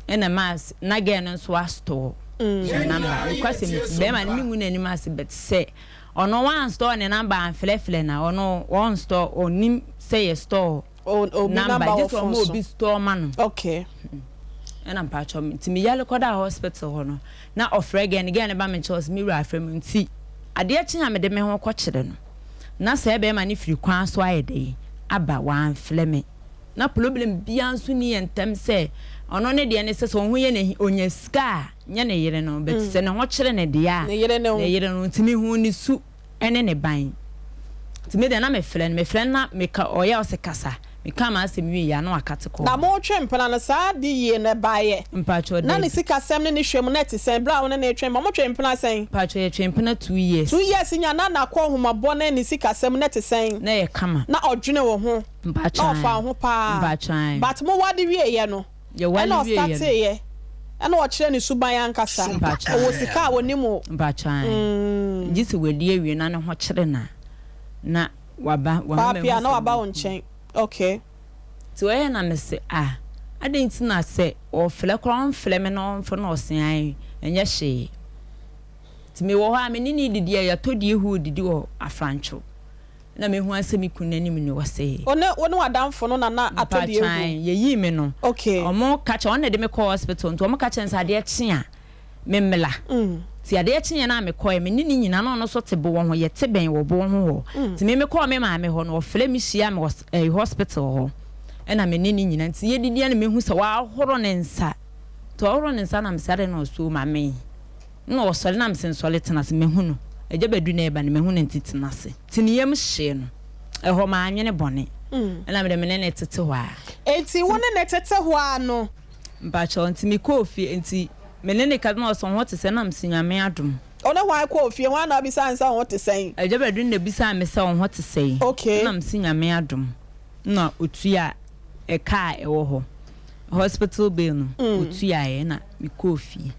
Ɛna ɛmaa na girl no nso astore ne number nokwasɛm nti bɛɛma no me ngu n'anim ase but sɛ Ɔno wan store ne number anfrɛfrɛ na ɔno ɔn store ɔnim sɛ yɛ store number gye sɛ ɔma obi store ma no. Okay. Ɛna mpakyɛw me nti me yare kɔdaa hospital hɔ no na ɔfrɛ girl no girl no ba me nkyɛn ɔse me wura afrɛ me nti adeɛ kye a mede me ho kɔ kyerɛ no na sɛɛ bɛɛma no firi kwan so ayɛ dɛn aba wanfrɛ me na problem biaa nso ni yɛn ntɛm sɛ ɔno ne deɛ ne sɛ sɛ ɔho yɛ no ahi ɔnya sika a nyɛ ne yere no but sɛ ne ho kyere no deɛ a Ne yere ne wo. ne yere no nti mehuu ne su ne ne ban nti me deɛ na mefrɛ no mefrɛ no na meka ɔyɛ a ɔse kasa mekaa m'asɛm wieeɛ a na wakate kɔɔ Na no. moretwe mpena no saa de yie na ɛbaeɛ? Mpakyɛw Na ne dabi. sikasɛm ne ne hwɛ mu na ɛte sɛn berɛ a wo ne no retwe mpena? Motwee mpena sɛn? Mpakyɛw yɛtwee mpena 2 years. 2 years nya na n'akɔnhomabɔ ne ne sikasɛm na ɛte sɛn? Na ɛyɛ kama. Na ɔdwene wo ho? Mpakyɛw Na ɔfa ae wo ho paa? Mpakyɛw ae. But moware wieeɛ no Yɛware Ɛna wieeɛ no. ɔstarteeɛ ɛna ɔkyerɛ ne suban ankasa. Ɔwɔ sika a ɔnim wo. Mpakyɛ ae. Gye sɛ wadi awie na ne ho kyere no a na waba wama mahu Paapia sɛ na waba wo me kunu. nkyɛn. Okay. Nti ɔyɛɛ na mese ah adɛn nti na sɛ ɔɔfrɛ koraa ɔmfrɛ me na ɔmfrɛ na ɔse ae ɛnyɛ hwee. Nti mewɔ hɔ a me ne no redidi a yɛatɔ die hoo didi wɔ Afrantwo. Na mehu ara sɛ me kunu n'anim ni, ɔse. Wo ne wo ne w'adamfo no na na atɔ deɛ agu? Mpakyɛw, yɛyii me no. Okay. Wɔn ka kyerɛ, wɔn na ɛde me kɔɔ hospital, nti wɔn ka kyerɛ me sɛ adeɛ kye a, me mmla. Nti adeɛ kyeeɛ no a mekɔeɛ, me ne no nyinaa, na ɔno nso te boɔ ho, yɛte bɛn wɔ boɔ ho hɔ. Nti me mekɔɔ me maame hɔ no, ɔfrɛɛ me hyiaa me wɔ ɛyi hospital hɔ, ɛna me ne no nyinaa, nti yɛdidi a na mehu sɛ wahoro ne nsa. Nti ɔhoro ne nsa na mese adɛn na ɔsoo maame yi? Nna ɔsɔre na mese nsɔre tena ase, mahu no, Agya Badu na ɛreba no, mahu no nti tena ase. Nti ne yam hyee no, ɛhɔ mannwene bɔne, ɛna mede me ne no tete hɔ ara. Enti wo ne no tete hɔ ara no? Mpakyɛw, nti mekɔɔ fie, nti me ne no kasa na ɔse wo ho te sɛn na mese Nyame adom. Wo ne hwan kɔɔ fie, hwan na wobisaa no sɛ wo ho te sɛn? Agya Badu na bisaa me sɛ wo ho te sɛn, Okay. ɛna mese Nyame adom, ɛna ɔtua ɛka a ɛwɔ hɔ, hospital bill no, ɔtuaeɛ ɛna mekɔɔ fie.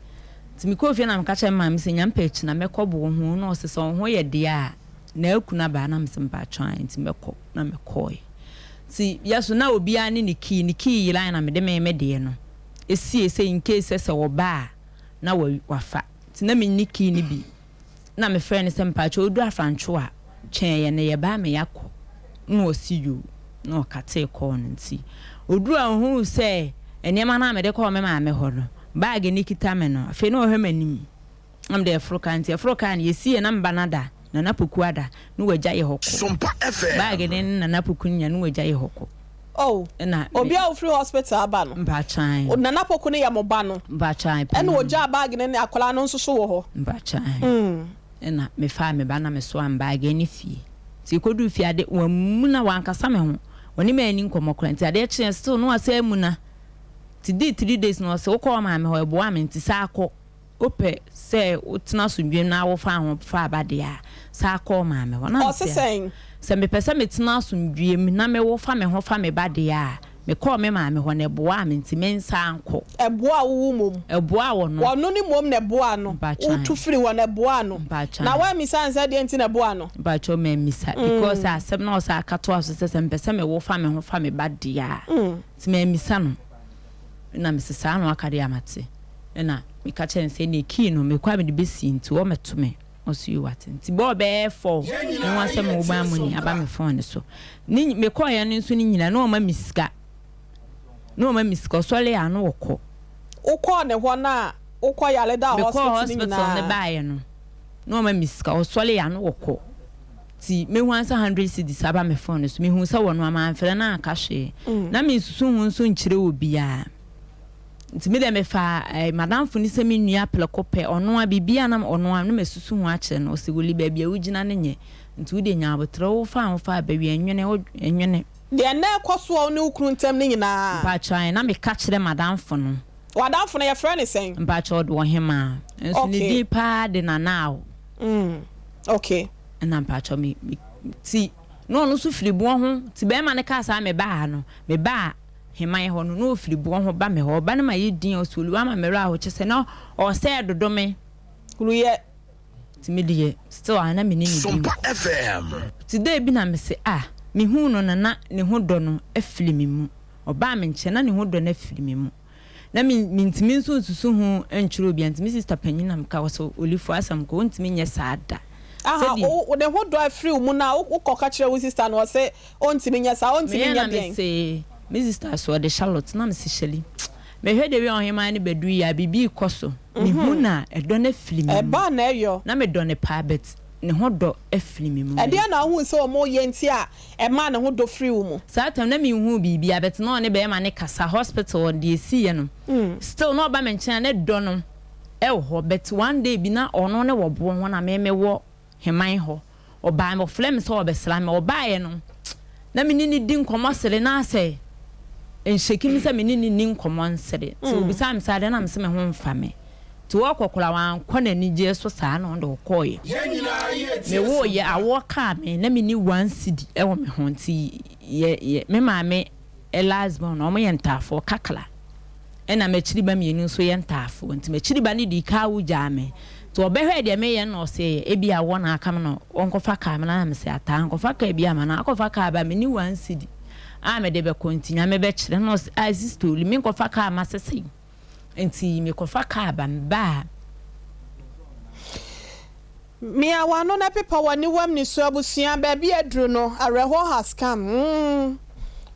Nti mekɔɔ fie na meka kyerɛɛ me maame sɛ Nyampɛ akyi na mɛkɔ bo wo ho na ɔse sɛ wo ho yɛ deɛ a na akunu aba na mese mpakyɛw ae nti mɛkɔ na mekɔɔe. Nti yɛso na obiara ne ne key, ne key yerae na mede me me deɛ no siee sɛ incase sɛ sɛ ɔba a na wafa nti na menni key no bi. Nna mefrɛɛ no sɛ mpakyɛw odu Afrantwo a, twɛn yɛn na yɛba ama yɛakɔ. Nna ɔse yoo, na ɔkatee kɔɔ no nti oduu a ohuu sɛ nneɛma no a mede kɔɔ me maame hɔ no, baage no kita me no, afei na ɔhwɛ m'anim na mede ɛforo kaa nti ɛforo kaa no yɛsiiɛ na me ba no ada, Nana Poku ada, na wagya yɛ hɔ kɔ. Sompa FM. Baage no ne Nana Poku no nya na wagya yɛ hɔ kɔ. Oh, Ɛna obi a wofiri hospital aba no. Mpakyɛw. Nana Poku no yɛ mo ba no. Mpakyɛw. Ɛna ogyaa bag no ne akwadaa no nso so wɔ hɔ. Mpakyɛw. Ɛna mefaa me ba na mesoaa me bag ɛne fie. Nti yɛkɔduu fie ade wammuna wankasa me ho. Ɔne me anni nkɔmmɔ koraa nti adeɛ kyeeɛ still na wasan amuna. Nti dii 3 days na ɔse wokɔ wo maame hɔ ɛboa me nti saa kɔ. Wopɛ sɛ wotena asomdwoe mu na wofa ho fa aba deɛ a, san kɔ wo maame hɔ. Na Ɔse mese, sɛn? Sɛ mepɛ sɛ metena asomdwoe mu na mewo fa me ho fa me ba deɛ a, mekɔɔ me maame hɔ na ɛboaa me nti mensan nkɔ. Ɛboaa wo wo mmom? Ɛboaa ɔno. Ɔno ne mmom na ɛboaa no? Mpakyɛw. Wotu firi hɔ no ɛboaa no? Mpakyɛw. Na woammisa no sɛ deɛn nti na ɛboaa no? Mpakyɛw mammisa because asɛm no a ɔsan ka toaa so sɛ sɛ mepɛ sɛ mewo fa me ho fa me ba deɛ a, nti mammisa no. Ɛna mese saa na waka deɛ a mate. Ɛna meka kyerɛɛ no sɛ ɛneɛ key no mekɔ a mede bɛsi nti wɔmmɛto me. Ɔse yoo wate. Nti bɔɔ bɛyɛ 4 mehu ara sɛ mobile money aba me phone no so. Ne mekɔeɛ no nso no nyina na ɔma me sika. Na ɔma me sika ɔsɔre a na ɔkɔ. Wokɔɔ ne hɔ no a wokɔ yare daa Mekɔɔ hospital no hospital no nyinaa? baeɛ no na ɔma me sika ɔsɔre a na ɔkɔ. Nti mehu ara sɛ 100 cedis aba me phone no so. Mehu sɛ wɔno a mamfrɛ no anka hwee. Na mensusu ho nso nkyerɛ obiara. Nti me deɛ mefaa eh, m'adamfo no sɛ me nua prɛko pɛ, ɔno a biribiara na ɔno a na masusu ho akyerɛ no. Ɔse Woli baabi a wogyina no nyɛ, nti wo deɛ nya aboterɛ, wofa ho fa aba wie, nwene, wo nwene. Deɛ na ɛkɔ so wɔ wo ne wo kunu ntam no nyinaa. Mpakyɛw ae, na meka kyerɛ m'adamfo no. W'adamfo no yɛfrɛ no sɛn? Mpakyɛw ɔde Ɔhemaa, nso ne Okay. din paa de Nana Awo. Okay. Ɛna mpakyɛw me, me, ti, na ɔno nso firi boɔ ho, nti bɛɛma no kaa saa mebaa ha no, mebaa. Heman hɔ no, na ɔfiri boɔ ho ba me hɔ. Ɔba no ma yɛ din a, ɔsɛ Oluwa ma me werɛ aho, kyerɛ sɛ na ɔsɛ dodo me. Ruyɛ. Nti me deɛ, still a na me ne no di Sompa nkɔmmɔ. FM. Nti day bi na me se ah, me huu no no na ne ho dɔ no afiri me mu. Ɔbaa me nkyɛn na ne ho dɔ no afiri me mu. Na me mentumi nso nsusu ho nkyerɛ obiara, nti me sister panyin na meka, ɔsɛ Olifo asɛm nka, ɔntumi nyɛ saa da. Aha, Sɛdeɛ. wo ne ho dɔ afiri wo mu no a, wo kɔ ka kyerɛ wo sister no, ɔse ɔntumi nyɛ saa, ɔntumi Meyɛ nyɛ na deɛn? mese me sister so ɔde Charlotte na mese Shelly mehwɛ the way ɔhemaa no bɛduru yi a biribi rekɔ so mehu no a ɛdɔ no afiri me mu Ɛba na ɛyɔ. na medɔ no paa but ne ho dɔ afiri me mu. Ɛdeɛn na wohuu sɛ wɔreyɛ nti a ɛmaa ne ho dɔ firii wo mu? Saa time no na menhuu biribiara but na ɔne bɛrima no kasa hospital hɔ deɛ ɛsiiɛ no still na ɔba me nkyɛn a na dɔ no ɛwɔ hɔ but one day bi na ɔno ne wɔ boɔ ho na me mewɔ Heman hɔ. Ɔbaa me, ɔfrɛɛ me sɛ ɔrebɛsra me. Ɔbaeɛ no, na me ne no di nkɔmmɔ sere, na asɛ nhyɛki me sɛ me ne no nni nkɔmmɔ nsere. Nti ɔbisaa me sɛ adɛn na mese me ho mfa me. Nti ɔrekɔ koraa wankɔ n'anigyeɛ so saa na ɔno deɛ ɔkɔeɛ. Mewoeɛ, awoɔ kaa me, na menni 1 cedi wɔ me ho. Nti yɛ, yɛ, me maame last born no, wɔyɛ ntaafoɔ, kakra. Ɛna m'akyiri ba mienu nso yɛ ntaafoɔ nti m'akyiri ba no dii kaa wu gyaa me nti ɔbɛhwɛɛ deɛ meyɛ no na ɔsee ebia wɔ na aka me na ɔnkɔfa kaa me na mese ataa nkɔfa kaa bi ama na akɔfa kaa ba menni 1 cedi a mede bɛkɔ nti Nyame bɛkyerɛ na ɔse ah sister Oli menkɔfa kaa ma sesei nti mekɔfa kaa ba mebaa. Mia w'ano na pepa w'aniwam nisu abusua baabi aduru no awerɛhoɔ has come mm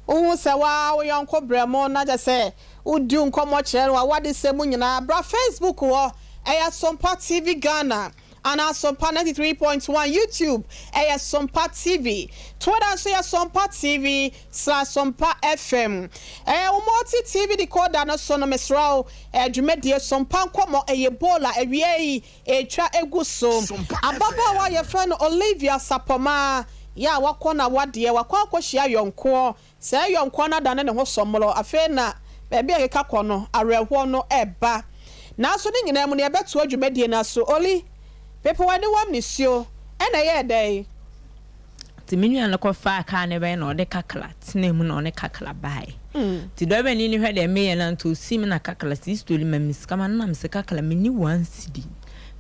wohu sɛ woaa wo yɔnko brɛmo na kyɛ sɛ wodi wo nkɔmmɔ kyerɛ no w'awadesɛm mu nyinaa bra Facebook hɔ ɛyɛ Sompa TV Ghana anaa Sompa 93.1 YouTube ɛyɛ Sompa TV Twitter nso yɛ Sompa TV slash Sompa FM ɛyɛ wo multi TV decoder no so no mesrɛ wo dwumadie Sompa nkɔmmɔ ɛyɛ bowl a awia yi Retwa agu so. Ababaawa a yɛfrɛ no Olivia Sapɔmaa yɛ a wakɔ n'awadeɛ, wakɔ akɔhyia yɔnkoɔ. Saa yɔnkoɔ no adane ne ho sɔmorɔ. Afei na baabi a ɛkeka kɔ no, awerɛhoɔ no reba. Nanso ne nyinaa mu no, yɛbɛtoa dwumadie no aso. Oli, pepa w'aniwam nisuo. Ɛna ɛyɛɛ dɛn? Nti me nua no kɔfaa kaa no bae na ɔde kakra tenaa mu na ɔne kakra bae. Nti dɔbani no hwɛ deɛ meyɛ no a nti ɔsii me na kakra sɛ Istoli ma me sika ma no na mese kakra menni 1 cedi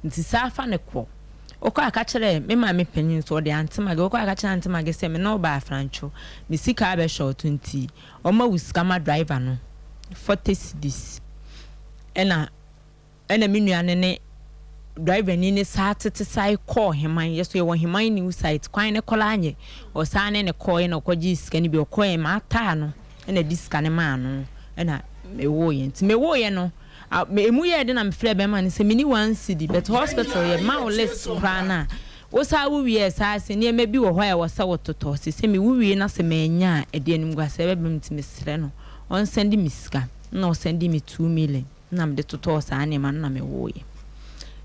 nti saa fa no kɔ. Wokɔ a ka kyerɛ me maame panin nso ɔde Aunty Maggie wokɔ a ka kyerɛ Aunty Maggie sɛ me ne wo baa Afrantwo me sika abɛ short nti ɔma wo sika ma driver no 40 cedis ɛna Ɛna me nua no ne driver ni no saa tete sae kɔɔ Heman, yɛ so yɛwɔ Heman new site, kwan no koraa nyɛ, ɔsan ne no kɔɔɛ na ɔkɔgyee sika no bi, ɔkɔɔɛ mataa no ɛna de sika no maa no ɛna mewooyɛ, nti mewooyɛ no a, emu yɛɛ den na mefrɛɛ bɛrima no sɛ menni 1 cedi but hospital yɛ ma wo list koraa no a. Wo saa wo wie a saa sɛ nneɛma bi wɔ hɔ a ɛwɔ sɛ wo totɔ, ɔse sɛ me wo wie na sɛ mannya a ɛde animguaseɛ bɛba mu nti mesrɛ no ɔnsɛnde me sika na ɔsɛnde me 2 million na mede totɔɔ saa nneɛma no na me woeɛ.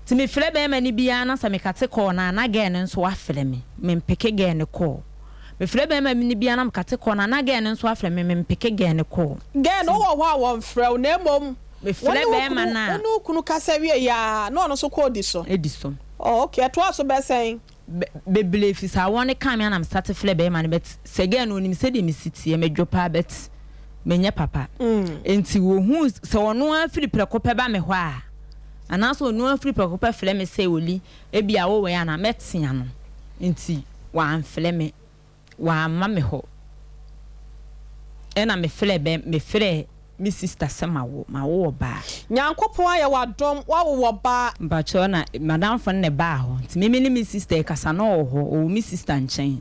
Nti me frɛ bɛɛma no biaa na sɛ me kate call no a na girl no nso afrɛ me, me mpeke girl no call. Me frɛ bɛɛma no biaa na me kate call no a na girl no nso afrɛ me, me mpeke girl no call. Girl no Nti. wowɔ hɔ a wɔnfrɛ wo na mmom Me wo frɛ ne wo bɛɛma kunu no wo a. ne wo kunu kasa wie yɛ a na ɔno nso kɔ di so. Di so. Oh okay ɛtoa so bɛ sɛn? Bɛ bebree fi saa wɔn ka me a na me starte frɛ bɛɛma no but sɛ girl no onim sɛdeɛ me si teɛ me dwo paa but me nyɛ papa nti ohuu sɛ ɔno ara firi prɛko pɛ ba me hɔ a anaasɛ ɔno ara firi prɛko pɛ frɛ me sɛ Oli ebia wo wɔ he anaa mɛtea no nti wamfrɛ me wamma me hɔ ɛna me frɛ bɛ me frɛ me sister sɛ mawo mawo ɔbaa. Nyankopɔn ayɛ wo adom woawo ɔbaa. Mpakyɛw na madamfo no na ɛbaa hɔ nti me me ne me sister ɛkasa na ɔwɔ hɔ ɔwɔ me sister nkyɛn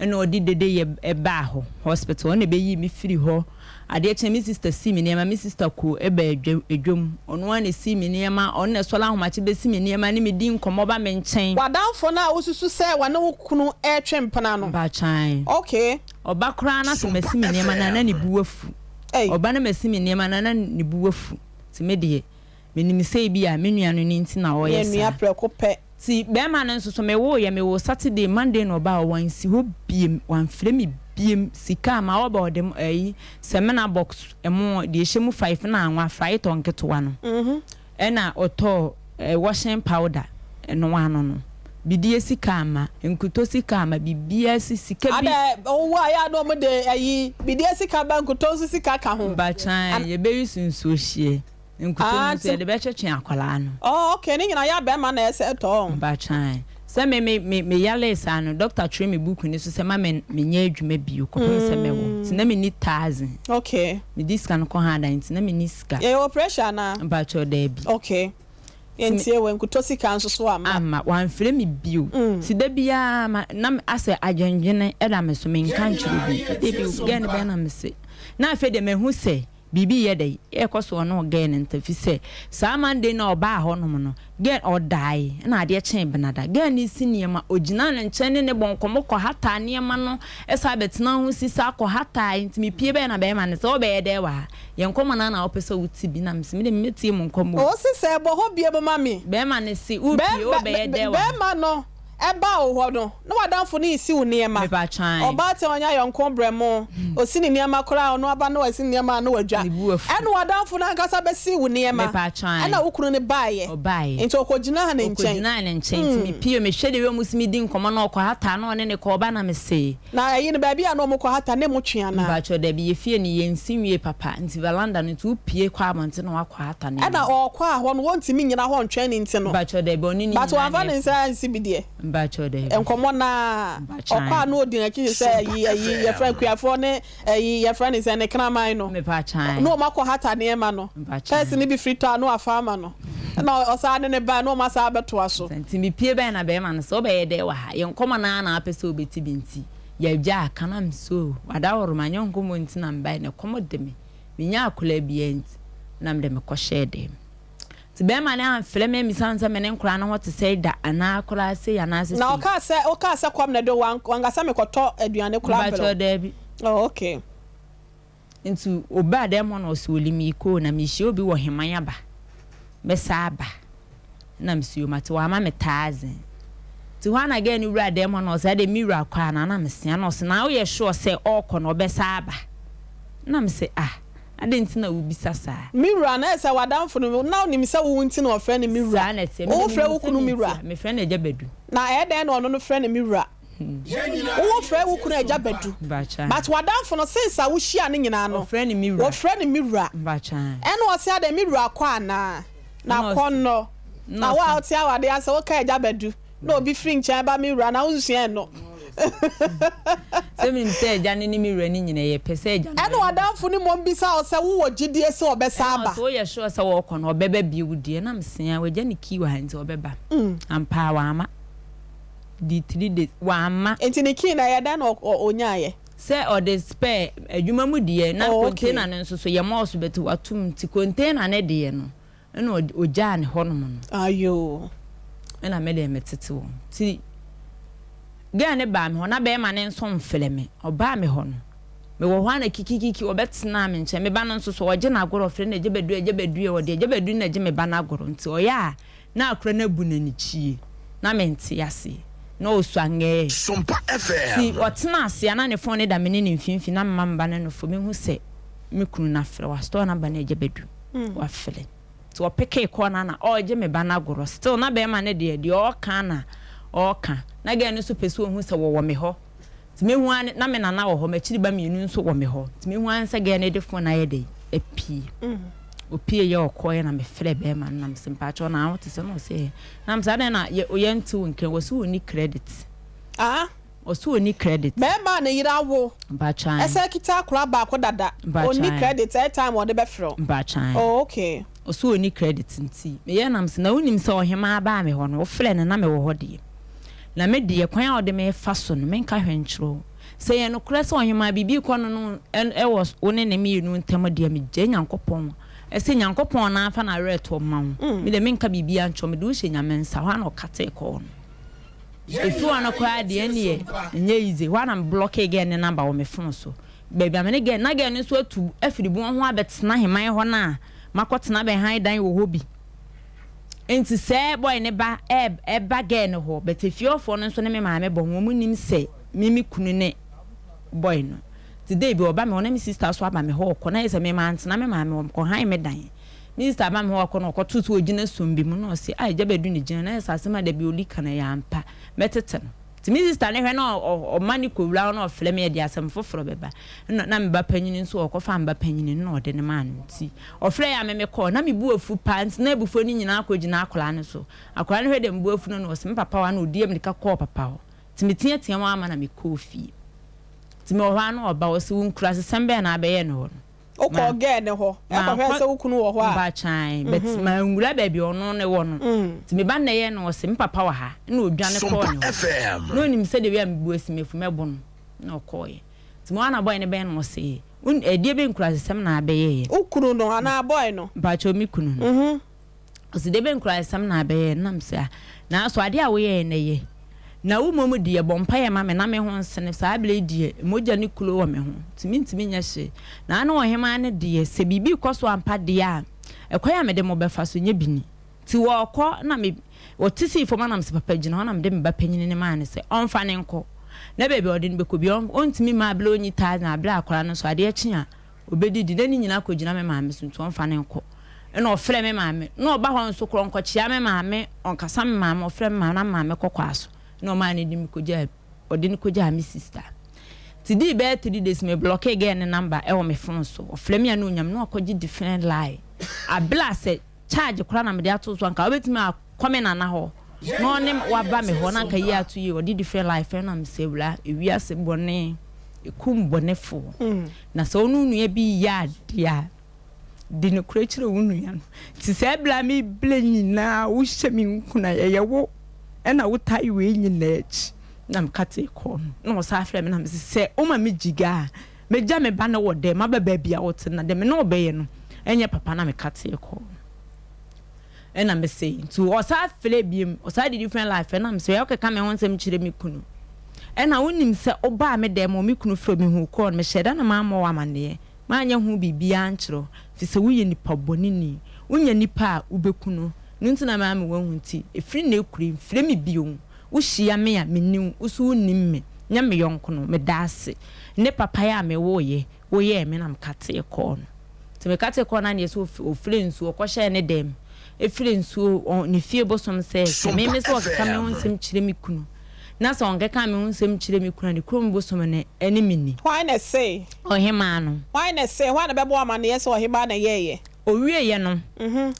ɛna ɔde dede yɛ ɛbaa hɔ hospital ɔna ɛbɛyii me firi hɔ Adeɛ kyee me sister sii me nneɛma, me sister koo baa dwa dwam, ɔno ara na ɛsii me nneɛma, ɔno na ɛsɔre ahomakye bɛsi me nneɛma ne me di nkɔmmɔ ba me nkyɛn. W'adamfo no a wosusu sɛ wɔne wo kunu retwe mpena no? Mpakyɛw. Okay. Ɔba koraa na sɛ Sompa masi me nneɛma no a na ne FM. bo afu. Ei. Ɔba na masi me nneɛma no a na ne bo afu. Nti me deɛ, menim sɛ ebia me nua no no nti na ɔreyɛ Yɛnnua saa. prɛko pɛ. Nti bɛɛma no nso so me woo yɛ me woo Saturday Monday na ɔbaa hɔ wansi hɔ biem wanfrɛ me biem sika a ma ɔba ɔde ɛyi samina box ɛmo deɛ ɛhyɛ mu five na anwa frytɔ nketewa no ɛna ɔtɔɔ ɛɛ washing powder ɛno ano no bidie sika ama nkutɔ sika ama biribiara si sika bi. Adɛ ɔwo a yɛ a na ɔmo de ɛyi bidie sika ba nkutɔ nso sika ka ho. Mpakyɛw yɛbɛ use nsuo hyeɛ. Nkuto no Ah nso nti. yɛde bɛtwetwe akwadaa no. Oh okay ne nyinaa yɛ a bɛɛma na ɛsɛ tɔ ɔn. Mpakyɛw sɛ me me me me yaree saa no doctor twerɛ me book no so sɛ ma me me nyɛ adwuma bio kɔpem sɛ mɛwo nti na me ni thousand. Okay. Me di sika no kɔ ha dan nti na me ni sika. Yɛyɛ operation anaa? Mpakyɛw daabi. Okay Nti me. Yɛntie wei nkuto sika nso so amma. Amma wamfrɛ me bio nti da biara ma na asɛ adwendwene da me so menka nkyerɛ obi nti da bi girl no bɛn na mese na afei deɛ mahu sɛ Biribi reyɛ dɛn? Ɛrekɔ so ɔne girl no ntam fisɛ saa Monday no a ɔbaa hɔ nom no, girl ɔdae ɛna adeɛ kyee Benada. Girl no resi nneɛma, ɔgyinaa ne nkyɛn ne no bɔ nkɔmmɔ kɔhataa nneɛma no san bɛtenaa ho si saa kɔhatae. Nti mepue bɛyɛ na bɛrima no sɛ wobɛyɛ dɛn wɔ ha? Yɛn nkɔmmɔ no ara na wopɛ sɛ wote bi? Na mese medeɛ mɛtie mo nkɔmmɔ o. Ose sɛ bɔ hɔ biom ma me. Bɛrima no se wopue wobɛyɛ dɛn wɔ ha? Bɛrima no Ɛbaa wo hɔ no, na w'adamfo no resi wo nneɛma. Mepatwan. Ɔbaatan a ɔnyɛ ayɔnko brɛ mo. Osi ne nneɛma koraa a, ɔno aba na wasi ne nneɛma a na wadwa. Ne bo afu. Ɛnna w'adamfo no ankasa bɛsii wo nneɛma. Mepatwan. Ɛnna wo kunu no baeɛ. Ɔbaeɛ. Nti ɔkɔgyinaa ne nkyɛn. Ɔkɔgyinaa ne nkyɛn. Nti mepue, mehwɛ deɛ wɔn si medi nkɔmmɔ na ɔkɔhataa na ɔne ne kɔ ɔba na mese. Na ɛyi no, baabi a na wɔkɔhata no, emu twe anaa? Mpakyɛw, dabi, yɛ fie no yɛnsi nwie papa, nti veranda no nti wopue kɔ abɔnten na woakɔhata no Ɛna awie. ɔɔkɔ a hɔ no wɔntumi nnyina hɔ ntwɛn no nti no. Mpakyɛw, dabi, ɔne ne But nyinaa wamfa na ne ɛkɔ. nsa ansi bi deɛ. Mpakyɛw, dabi. Nkɔmmɔ no ara, Mpakyɛw, ɔkɔ a ae. na ɔdi n'akyi te sɛ Sompa ayi, ayi, yɛfrɛ no FM. kuafoɔ ne ayi, yɛfrɛ no sɛn, ne kraman no. Mepakyɛw, ae. Na wɔn akɔhata nneɛma no. Mpakyɛw, Pɛɛse ae. no bi firi tɔ a na wafa ama no. Ɛna ɔsan ne no bae na wɔn asan abɛtoa so. Nti mepue bae na bɛɛma no sɛ, wobɛyɛ dɛn wɔ ha? Yɛn nkɔmmɔ no ara na wopɛ sɛ wobɛti bi nti. Yɛagya aka na me so wadaworo manyɛ nkɔmmɔ nti na mebae na ɛkɔm de me mennya akwadaa biara nti na mede me kɔhyɛɛ dɛm nti bɛrima no amfrɛ me ammisa me sɛ me ne nkwadaa no ho te sɛn da anaa koraa sei anaasɛ Na sei. ɔkaa sɛ wokaa sɛ kɔm na ɛde wo wanka sɛ mekɔtɔ aduane koraa brɛ Mpakyɛw wo? daabi. Oh okay. Nti obaa dɛm hɔ na ɔse oli meekɔ o na mehyia obi wɔ Heman aba mɛsa aba na mese o mate wama me taazin nti hɔ a na girl no wura dɛm hɔ na ɔse adɛn me wura kɔ anaa na mese a na ɔse na woyɛ sure sɛ ɔɔkɔ no ɔbɛsa aba na mese ah adɛn nti na wobisa saa. Me wura na ɛsɛ w'adamfo no na onim sɛ wo nti na ɔfrɛ no me wura Saa na ɛteɛ me wo deɛ frɛ menim wo sɛ kunu me me nti wura. a mefrɛ no agya Badu. Na ɛyɛ dɛn na ɔno no frɛ no me wura. Wo frɛ wo kunu agya Badu but w'adamfo no since a wo hyia no nyinaa no Ɔfrɛ no me wura. wɔfrɛ no me wura ɛna ɔse adɛn me wura kɔ anaa na kɔnnɔ na wo a wote awadeɛ ase woka agya Badu na obi firi nkyɛn ba me wura na wonsua ɛno. Sɛ menim sɛ agya no ne me wura no nyina yɛ pɛ sɛ agya no Ɛna w'adamfo no mmom bisa wo sɛ wowɔ gyidie sɛ ɔbɛsan Ɛna aba. ɔse woyɛ sure sɛ wɔkɔ no ɔbɛba bio deɛ na mese ae wagya ne key wɔ ha nti ɔbɛba ampaa wamma. Di 3 days wamma. Nti ne key no ɛyɛ dɛn na ɔnyaeɛ? Sɛ ɔde spare adwuma mu deɛ na Oh okay. container no nso so yɛ mɔɔso but watom nti container no deɛ no ɛna ɔgyaa no hɔ nom no. Ayoo. Ɛna me deɛ me tete wɔn nti. Girl no baa me hɔ, na bɛɛma no nso mfrɛ me. Ɔbaa me hɔ no, mewɔ hɔ ara na kikikiki ɔbɛtenaa me nkyɛn. Me ba no nso so, ɔgye no agorɔ, ɔfrɛ no Agya Badu, Agya Badu, ɔde Agya Badu na gye me ba no agorɔ. Nti ɔyɛ a na akora no abu no anikyie. Na mente aseɛ. Na ɔsua ngɛɛ. Sompa Nti FM. ɔtena ase a na ne phone no da me ne ne mfimfini, na mema me ba no nofo. Mehu sɛ me kunu no afrɛ, wastɔɔ number no Agya Badu, wafrɛ. Nti ɔpekee kɔɔ no na ɔregye me ba no agorɔ still na bɛɛma no deɛ deɛ ɔɔka na ɔɔka na girl no nso pɛ sɛ ɔhu sɛ wɔwɔ me hɔ nti mehu ara ne na me nana wɔ hɔ m'akyiri ba mienu nso wɔ me hɔ nti mehu ara ne sɛ girl no de phone no ayɛ dɛn apue ɔpue yɛ ɔkɔɔɛ na me frɛ bɛɛma no na mese mpakyɛw na wo te sɛ na ɔse ɛɛ na mese adɛn na yɛ yɛnte wo nka wɔse ɔnni credit. Ah. Ɔse ɔnni credit. Bɛɛma a ne yere awo Mpakyɛw ae. ɛsan kita akora baako dada Mpakyɛw ɔnni ae. credit airtime a ɔde bɛfrɛ wo Mpakyɛw ae. oh ok. Ɔse ɔnni credit nti meyɛɛ nam se na wonim sɛ ɔhemaa baa me hɔ no wofrɛɛ no na mewɔ hɔ deɛ na me deɛ kwan a wode me refa so no menka hwɛ nkyerɛ wo sɛ ɛyɛ nokorɛ sɛ ɔhemaa biribi rekɔ no no wɔ wo ne ne mmienu ntam deɛ megyae Nyankopɔn sɛ Nyankopɔn no ara mfa n'awerɛtoɔ mma wo me deɛ menka biribiara nkyerɛ wo mede wo hyɛ Nyame nsa hɔ ara na ɔkatee kɔɔ no. Efi hɔ no koraa deɛ ɛnneɛ ɛnyɛ easy. Hɔ ara na me blɔkee girl no number wɔ me phone so. Baabi a me ne girl na girl no nso atu afiri bon ho abɛtena heman hɔ no a makɔtena bɛhan dan wɔ hɔ bi. Nti sɛ boy no ba ɛba girl no hɔ but efie hɔfoɔ no nso ne me maame bɔ ho wɔn nim sɛ me me kunu ne boy no. Nti day bi ɔba me hɔ na me sister nso aba me hɔ ɔkɔ na ayɛ sɛ me mantena me maame hɔ mekɔ han me dan. Minista ba me hɔ ɔkɔ na ɔkɔtoo sɛ ɔgyina sum bi mu na ɔse ah agya bɛdu ne gyina na ayɛ sɛ asɛm a dabi ɔdi ka no ɛyɛ ampa mɛtete no nti me sista no hwɛ na ɔma ne kɔwura hɔ na ɔfrɛ me ɛde asɛm foforɔ bɛba na na me ba panyini nso ɔkɔfa me ba panyini no na ɔde no maa no nti ɔfrɛ yɛ a me mekɔɔ na me bu afu paa nti na abufuo no nyinaa kɔgyina akwadaa no so akwadaa no hwɛ dɛ me bu afu no na ɔse me papa wa na ɔdi amirika kɔɔ papa hɔ nti meteatea mu ama na mekɔɔ fie nti mewɔ hɔ a na ɔba ɔse wo nkurasesɛm bɛn na abɛyɛ no hɔ no. Wokɔɔ girl no hɔ kɔhwɛɛ sɛ wo kunu wɔ hɔ a? Mpakyɛw, but manwura baabi a ɔno no wɔ no. Nti me ba no na ɛyɛɛ no ɔse me papa wɔ ha, ɛna ɔdwane kɔɔ ne hɔ. Na ɔnim sɛ the way a me bo asi me afu mɛbo no, ɛna ɔkɔɔeɛ. Nti me hɔ a na boy no bɛn no ɔse, ɛdeɛ bɛn nkurasesɛm na abɛyɛeɛ? Wo kunu no anaa boy no? Mpakyɛw, me kunu no. Ɔse dɛbɛn nkurasɛm na abɛyɛ no? Na mese ah naaso adeɛ a woyɛɛ no yɛ na wo mmom deɛ bɔ mpaeɛ ma me na me ho nsene saa berɛ yi deɛ mogya ne kuro wɔ me ho nti mentumi nyɛ hwee na ano ɔhemaa no deɛ sɛ biribi rekɔ so ampa deɛ a ɛkwan a mede mo bɛfa so nyɛ bi ni nti wɔrekɔ na me wɔte sii fam na mese papa gyina hɔ na mede me ba panyini no maa no sɛ ɔmfa no nkɔ na baabi a ɔde no bɛkɔ bi ɔntumi mma aberɛ ɔnyi thousand aberɛ akwadaa no nso adeɛ kye a Ɔbɛdidi na ne nyinaa kɔgyina me maame so nti ɔmfa no nkɔ. Ɛna ɔfrɛɛ me maame na ɔba hɔ nso korɔ ɔnkɔkyea me maame, ɔnkasa me maame, ɔfrɛ me maame na me maame kɔ kwaa so na ɔmaa no de me kɔgyaa ɔde no kɔgyaa me sister. Nti dii bɛyɛ 3 days me blɔkee girl no number ɛwɔ me phone so. Ɔfrɛ me a na ɔnya me na wakɔgye different line. Abla sɛ charge koraa na mede ato so anka wobɛtumi akɔ me nana hɔ na ɔne waba me hɔ na anka yie ato yie ɔde different life ɛna me sɛ wura ewiase bɔne ekum bɔnefoɔ na sɛ wo ne wo nua bi yɛ adeɛ a di nokorɛ kyerɛ wo nua no nti sɛ ɛberɛ a mebrɛ nyinaa wohyɛ me nkuna ɛyɛ wo ɛna wotae wei nyinaa akyi na meka tee kɔɔ no na ɔsan frɛ me na mese sɛ woma me gyiga a Megya me ba no wɔ dɛm maba baabi a wote na deɛ me ne wo bɛyɛ no ɛnyɛ papa na me katee kɔɔ no ɛna me se nti ɔsaa frɛ biem ɔsaa de different life ɛna me se ɔyɛ ɔkeka me ho nsɛm kyerɛ me kunu ɛna wonim sɛ wobaa me dɛm me kunu frɛ me hu kɔɔ no mehyɛ da na mammɔ wo amanneɛ maanyɛ ho biribiara nkyerɛ wo fi sɛ woyɛ nipa bɔne ni wonya nipa a wobɛku no no nti na maa me wahu nti ɛfiri na ɛkure mfrɛ me bio Wohyia me a, menni wo, wo nso wonnim me, nyɛ me yɔnko no, meda ase ne papayɛ a mewooeɛ, woyɛɛ me na mekatee kɔɔ no. Nti mekatee kɔɔ no a na ɛsɛ ɔfiri nsuo, ɔkɔhyɛɛ ne dɛm, ɛfiri nsuo, ɔ, ne fie bosom sɛ, sɛ me Sompa me sɛ ɔkeka me ho FM. nsɛm kyerɛ me kunu, na sɛ ɔnkeka me ho nsɛm nkyerɛ me kunu a, ne kurom bosom no ɛne me ni. Hwan na ɛsee? Ɔhemaa no. Hwan na ɛsee? Hwan na ɛbɛbɔ wo amanneɛ sɛ ɔhemaa na ɛyɛeɛ? Ɔwieeɛ no,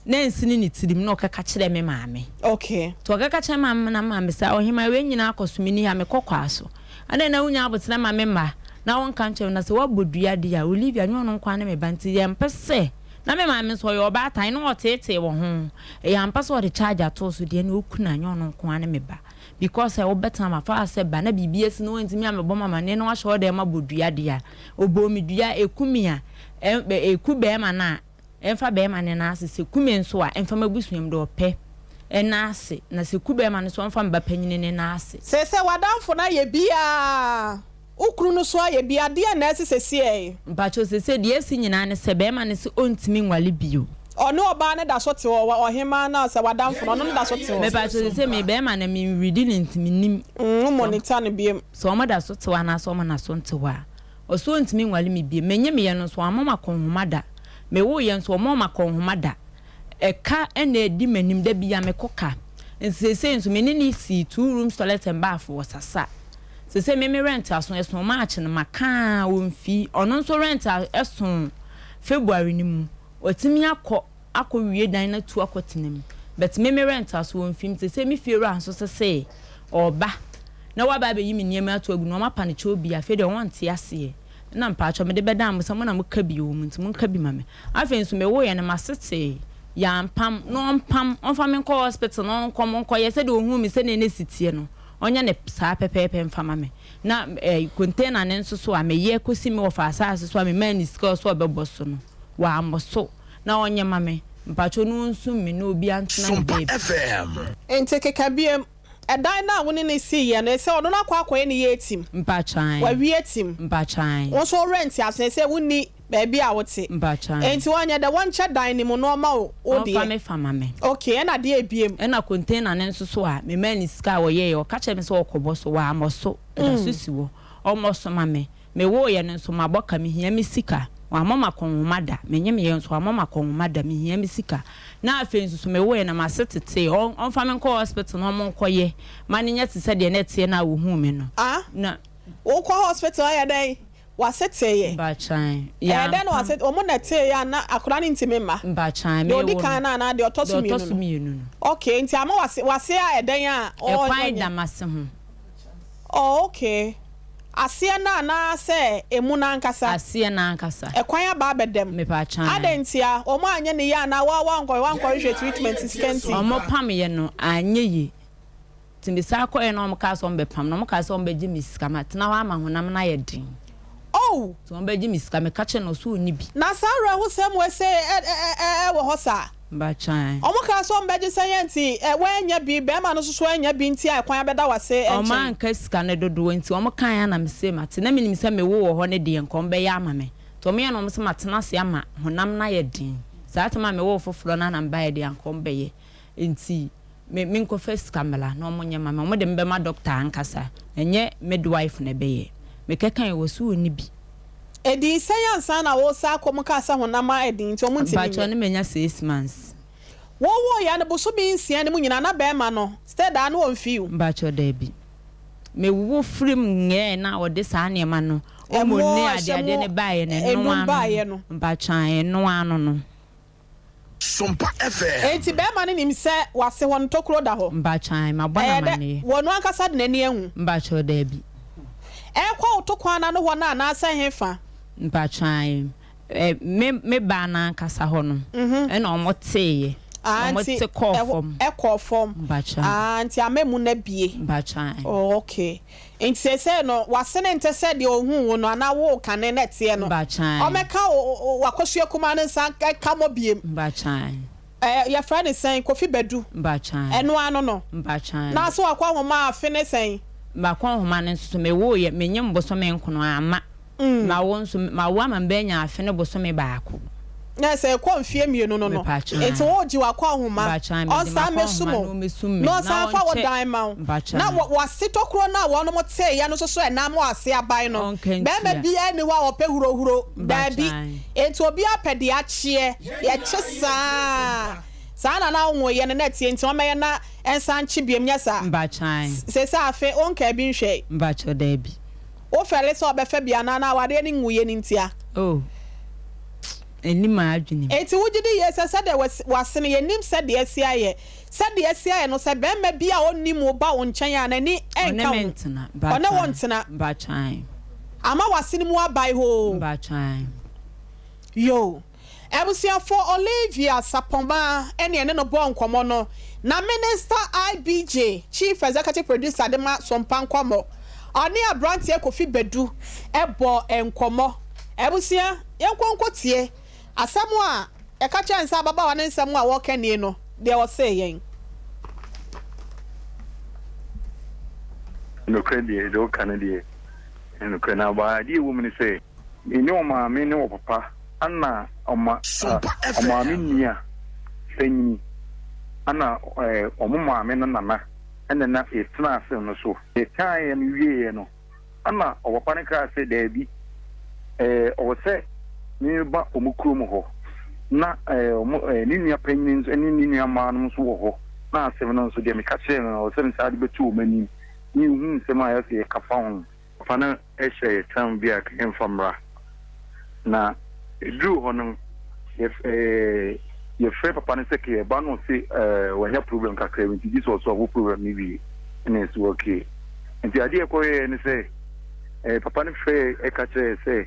na ɛnsene ne tirim, na ɔkɛka kyerɛɛ me maame. Okay. Nti ɔkɛka kyerɛɛ maame na maame sɛ, Ɔhemaa, wei nyinaa akɔ so, menni ha, mekɔ kwaa so. Adɛn na wonnya aboterɛ ma me mma na wonka nkyerɛ me? Na sɛ woabɔ dua deɛ a, Olivia, nyɛ ɔno nko ara ne me ba, nti yɛmpɛ sɛ. Na me maame nso, ɔyɛ ɔbaatan, na ɔteetee wɔ ho. Ɛyɛ ampa sɛ ɔde charge atoo so deɛ, ɛnna ɔkunu a, nyɛ ɔno nko ara ne me ba. Because sɛ wobɛtena mafa ha sɛ ba na biribi asi na wantumi ammɛbɔ me amanneɛ na wahyɛ wo dan mu abɔ dua deɛ a, ɔbɔɔ me dua, ɛku me a, ɛku barima no a, ɛmfa barima no nan ase, sɛ ɛku me nso a, ɛmfa m'abusua mu, deɛ ɔpɛ. Nan ase, na sɛ ku bɛrima no nso ɔmfa me ba panyini no nan ase. Seesei w'adamfo no ayɛ bi a, wo kunu no nso ayɛ bi a, deɛn na asi seesei? Mpakyɛw, seesei deɛ asi nyinaa ne sɛ bɛrima no se ɔntumi nwale bio. Ɔne ɔbaa no da so te hɔ, ɔhemaa no a sɛ w'adamfo no, ɔno no da so te hɔ? Mepakyɛw, seesei me bɛrima no menwiridi no nti mennim. Wo monitor no biom. Sɛ wɔn da so te hɔ anaasɛ wɔn nna so nte hɔ a. Ɔse ɔntumi nwale me biom. Menye meyɛ no nso wammɔ m'akɔnhoma da. Mewoeɛ nso ɔmmɔɔ m'akɔnhoma da. Ɛka na ɛdi m'anim, da biara mekɔ ka. Nti seesei nso me ne no sii two rooms toilet and bath wɔ Sasa. Seesei me me rent aso, ɛso March no maka a ɔmfii. Ɔno nso rent a ɛso February no mu, watumi akɔ akɔ wie dan no atu akɔ tena mu. But me me rent aso ɔmfii mu. Seesei me fie wura nso sesee ɔɔba na waba abɛyi me nneɛma ato agu na wɔapa no kyɛw bi a, afei deɛ ɔnte aseɛ. Ɛna mpakyɛw mede bɛdan mo sɛ mo na moka bi wɔ mu nti monka bi ma me. Afei nso mewoeɛ no m'ase tee, yɛampam, na ɔmpam, ɔmfa me nkɔ hospital na ɔnkɔ mo nkɔyɛ sɛdeɛ ɔhuu me sɛdeɛ na ɛsi teɛ no, ɔnyɛ no saa pɛpɛɛpɛ mfa ma me. Na eh, container no nso so a meyɛ kɔsi me wɔfa asaase so a memaa no sika ɔsɛ ɔbɛbɔ so no, wammɔ so, na ɔnyɛ ma me. Mpakyɛw na ɔnsum me na obiara ntena ne Sompa baabi. FM. Nti keka biom, Ɛdan no a wo ne no siiɛ no, ɛsɛ ɔno no akɔ akɔyɛ ne yie atim. Mpakyɛw. Wawie atim. Mpakyɛw. Wo nso wo rent aso, ɛsɛ wonni baabi a wote. Mpakyɛw. Enti ɔnyɛ dɛ, wɔnkyɛ dan no mu na ɔma wo wo deɛ. Ɔmfa me fa ma me. Okay, ɛna deɛ ebiem? Ɛna container no nso so a, memaa no sika a ɔyɛeɛ, ɔka kyerɛɛ me sɛ ɔrekɔbɔ so, wammɔ so, ɛda so si hɔ. Ɔmmɔ so ma me. Mewooeɛ no nso, mabɔ ka, mehia me sika. Wammɔ m'akɔnhoma da. Menyemeeɛ nso, wammɔ m'akɔnhoma da, mehia me sika. Na afei nso so, mewooeɛ no, m'ase tetee. Ɔ, ɔmfa me nkɔ hospital na wɔnkɔyɛ ma no nyɛ te sɛ deɛ na ɛteɛ no a wɔhuu me no. Ah? Na. Wokɔ hospital ayɛ dɛn? W'ase teeɛ? Mpakyɛw, Ɛyɛ dɛn na yɛampam. w'ase, wɔn na ɛteeɛ a na akwadaa no ntumi mma? Mpakyɛw, Deɛ mewo ɔdi no. kan no anaa deɛ ɔtɔ so Deɛ ɔtɔ mmienu so no? mmienu no. Okay, nti ama w'ase, w'ase ayɛ dɛn a ɔ, Ɛkwan ɔnyɛ? da m'ase ho. Oh, okay. Aseɛ no anaa sɛ emu no ankasa? Aseɛ no ankasa. Ɛkwan aba abɛda mu. Mepatwa ae. Adɛn ntia? Wɔn anyɛ ne yie anaa wo a woankɔ woankɔhwehwɛ treatment sika nti? Wɔn pameɛ no anyɛ yie. Nti me san kɔeɛ na wɔn kaa sɛ wɔn bɛpam no, wɔn kaa sɛ wɔn bɛgye me sika. Matena hɔ ama honam no ayɛ den. Oh! Nti wɔn bɛgye me sika. Meka kyerɛɛ no ɔse ɔnni bi. Na saa awerɛhosɛm wei sei ɛ ɛ ɛ wɔ hɔ saa? Mpakyɛw. Wɔn kaa sɛ wɔn bɛgye sɛ yɛn nti ɛ woannya bi, bɛɛma no nso so annya bi nti a ɛkwan abɛda w'ase Wɔn nkyɛn. anka sika no dodoɔ nti wɔn kaeɛ a na mese mate. Na menim sɛ mewo wɔ hɔ no deɛ nka wɔn bɛyɛ ama me. Nti wɔn yɛ no wɔn se matena ase ama honam no ayɛ den. Saa tam a mewoo foforɔ no a na mebaeɛ deɛ anka wɔn bɛyɛ. Nti me menkɔfa sika mmra na wɔn nyɛ ma me. Wɔn de me bɛma doctor ankasa, ɛnyɛ midwife na ɛbɛyɛ. Mekɛkaeɛ wɔse wɔnni bi. Ɛdii sɛn ansa na woresan akɔ mu kaa sɛ honam ayɛ den nti wɔntumi Mpakyɛw nyɛ? na manya 6 months. Wowoo yɛ no bosome nsia no mu nyinaa na bɛɛma no still daa no ɔnfii wo? Mpakyɛw daabi. Me wo firi mu ngɛɛ na ɔde saa nneɛma no omo Ɛmo ne a ɛhyɛ adeade mo no baeɛ no ɛno enum ano baeɛ no no. mpakyɛw ɛno ano no. Sompa FM. Enti bɛɛma no nim sɛ wase hɔ no tokuro da hɔ? Mpakyɛw mabɔ no Ɛyɛ dɛ amaneɛ. wɔno ankasa de n'ani ahu? Mpakyɛw daabi. Ɛrekɔ wo to kwan no ano hɔ no anaasɛ hefa? Mpakyɛw ɛ me me baa no ankasa hɔ no ɛna wɔn teeɛ Ah, wɔn nti te kɔɔ ɛhɔ fam. ɛkɔɔ fam. Mpakyɛw. Ah, nti ama emu no abue. Mpakyɛw. Oh, okay. Nti seesei no, w'asene nte sɛ deɛ ɔhuu wo no anaa woo kane na ɛteɛ no. Mpakyɛw. Ɔmmɛka wo wo w'akosua kumaa no nsa nka mmɔ biem. Mpakyɛw. Ɛɛ, yɛfrɛ no sɛn? Kofi Badu. Mpakyɛw. Ɛno ano no. Mpakyɛw. Na so wakɔ nhoma afe ne sɛn? Makɔ nhoma no nso so, mewooeɛ, menyem bosome nkono, amma. Mawo nso, mawo ama me ba anya afe ne bosome baako. Na sɛ ɛkɔ mfeɛ mmienu no no, Mepakyɛw. nti wogye w'akɔnhoma, Mpakyɛw, megye ɔnsan mmɛsum m'akɔnhoma na wo, ɔmmɛsum me, na na ɔnsan mfa wo ɔnkyɛ. dan mma wo, na Mpakyɛw. wɔ w'ase tokuro no a wɔnom teeɛ no nso so ɛnam w'ase aban no, Ɔnka barima ntua. biara nni hɔ a ɔpɛ hurohuro, daabi, Mpakyɛw. nti obiara pɛ deɛ akyeɛ, yɛkye saa, saa na na wonwoeɛ no na ɛteɛ nti ɔmmɛyɛ na ɛnsan nkye biom, nyɛ saa? Mpakyɛw. Seesei afe wonkaa bi nhwɛe. Mpakyɛw, daabi. Wo fɛre sɛ ɔbɛfa bi anaa na awareɛ no nwuiɛ no ntia? Oh, ɛnni m'adwenem. Enti wogye di yie sɛ sɛdeɛ wasi w'ase no, yɛnnim sɛdeɛ asi ayɛ. Sɛdeɛ asi ayɛ no, sɛ barima bi a ɔnnim wo ba wo nkyɛn a, n'ani Ɔne nka me ho. ntena, Ɔne wo mpakyɛw, ntena. mpakyɛw. Ama w'ase no mu abae hoo. Mpakyɛw. Yoo. Abusuafoɔ, Olivia Sapɔmaa ɛne ɛne no bɔɔ nkɔmmɔ no, na Minister IBJ, Chief Executive Producer de ma Sompa Nkɔmmɔ, ɔne aberanteɛ Kofi Badu bɔɔ nkɔmmɔ. Abusua, yɛnkɔ nkɔtie asɛm a ɛka kyerɛ no sɛ ababaawa no nsɛm a wɔreka nie no, deɛ ɔsee yɛn. Nokorɛ deɛ, deɛ woka no deɛ, ɛyɛ nokorɛ. Na but adeɛ a ɛwɔ mu ne sɛ, me ne ɔmaame ne ɔpapa ɛna ɔma ɔmaame nua panyini ɛna wɔn maame no nana ɛna na yɛtena asɛm no so. Yɛkaeɛ no wieeɛ no, ɛna ɔpapa no kaa sɛ daabi, ɛwɔ sɛ meba wɔn kurom hɔ na wɔn ne nua panyini nso ne ne nua mmaa no nso wɔ hɔ na asɛm no nso deɛ meka kyerɛɛ no no ɛwɔ sɛ mesaa de bɛto wɔn anim na yɛhu nsɛm a ɛwɔ sɛ yɛka fa ho. Papa no hyɛɛ yɛn tam bi a ka yɛmfa mmra, na ɛduruu hɔ no yɛfrɛɛ papa no sɛ ka yɛba no ɔse wanya problem kakra bi nti gye sɛ ɔsɔlvo problem no wie ɛna yɛse okay. Nti adeɛ ɛkɔyɛɛ ne sɛ papa no frɛɛ ɛka kyerɛɛ sɛ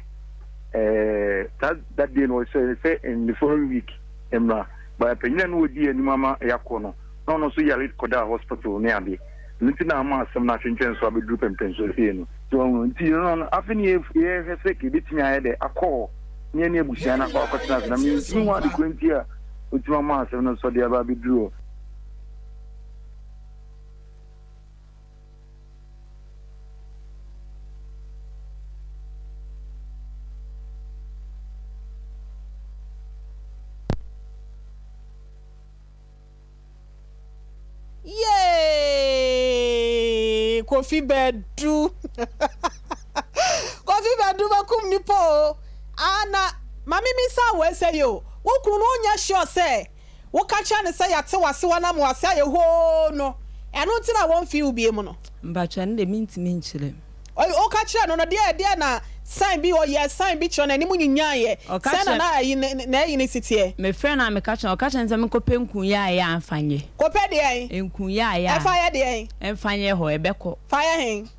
that, that day no ɔhyɛɛ sɛ in the following week mmra, but panyin a na ɔdi anim ama yɛakɔ no na ɔno nso yare kɔdaa hospital ne ade. Ɛno nti na ama asɛm no atwentwɛn so abɛduru pɛmpɛnsoɔ sei no. So wahu? Nti no no, afei ne yɛhwɛ sɛ ka yɛbɛtumi ayɛ dɛ akɔ hɔ ne yɛne abusua no akɔ akɔtena ase. Na mentumi hu ade korɔ nti a wɔtumi ama asɛm no nso de aba abɛduru hɔ. Yeeeeee Kofi Badu Kofi Badu bɛkum nipa o Ah na ma me misa wo ɛsɛ yi o Wo kunu no wonyɛ sure sɛ woka kyerɛ no sɛ yɛate w'ase wɔnam w'ase ayɛ hoo no ɛno nti na wɔmfii wo biom no? Mpakyɛ ɛno deɛ mentumi nkyerɛ. Woka kyerɛɛ no no, deɛ deɛ na sign bi, ɔyɛɛ sign bi kyerɛ no, n'anim nyinyaeɛ. Ɔka Sɛn na kyerɛ. na ayi ne n'ayi no si teɛ? Mefrɛɛ no a meka kyerɛ no, ɔka kyerɛ me sɛ menkɔpɛ nku yaayaa mfa nyɛ. Kɔpɛ deɛn? Nku yaayaa. Ɛfa yɛ deɛn? Mfa nyɛ hɔ, ɛbɛkɔ. Fa yɛ he? Fa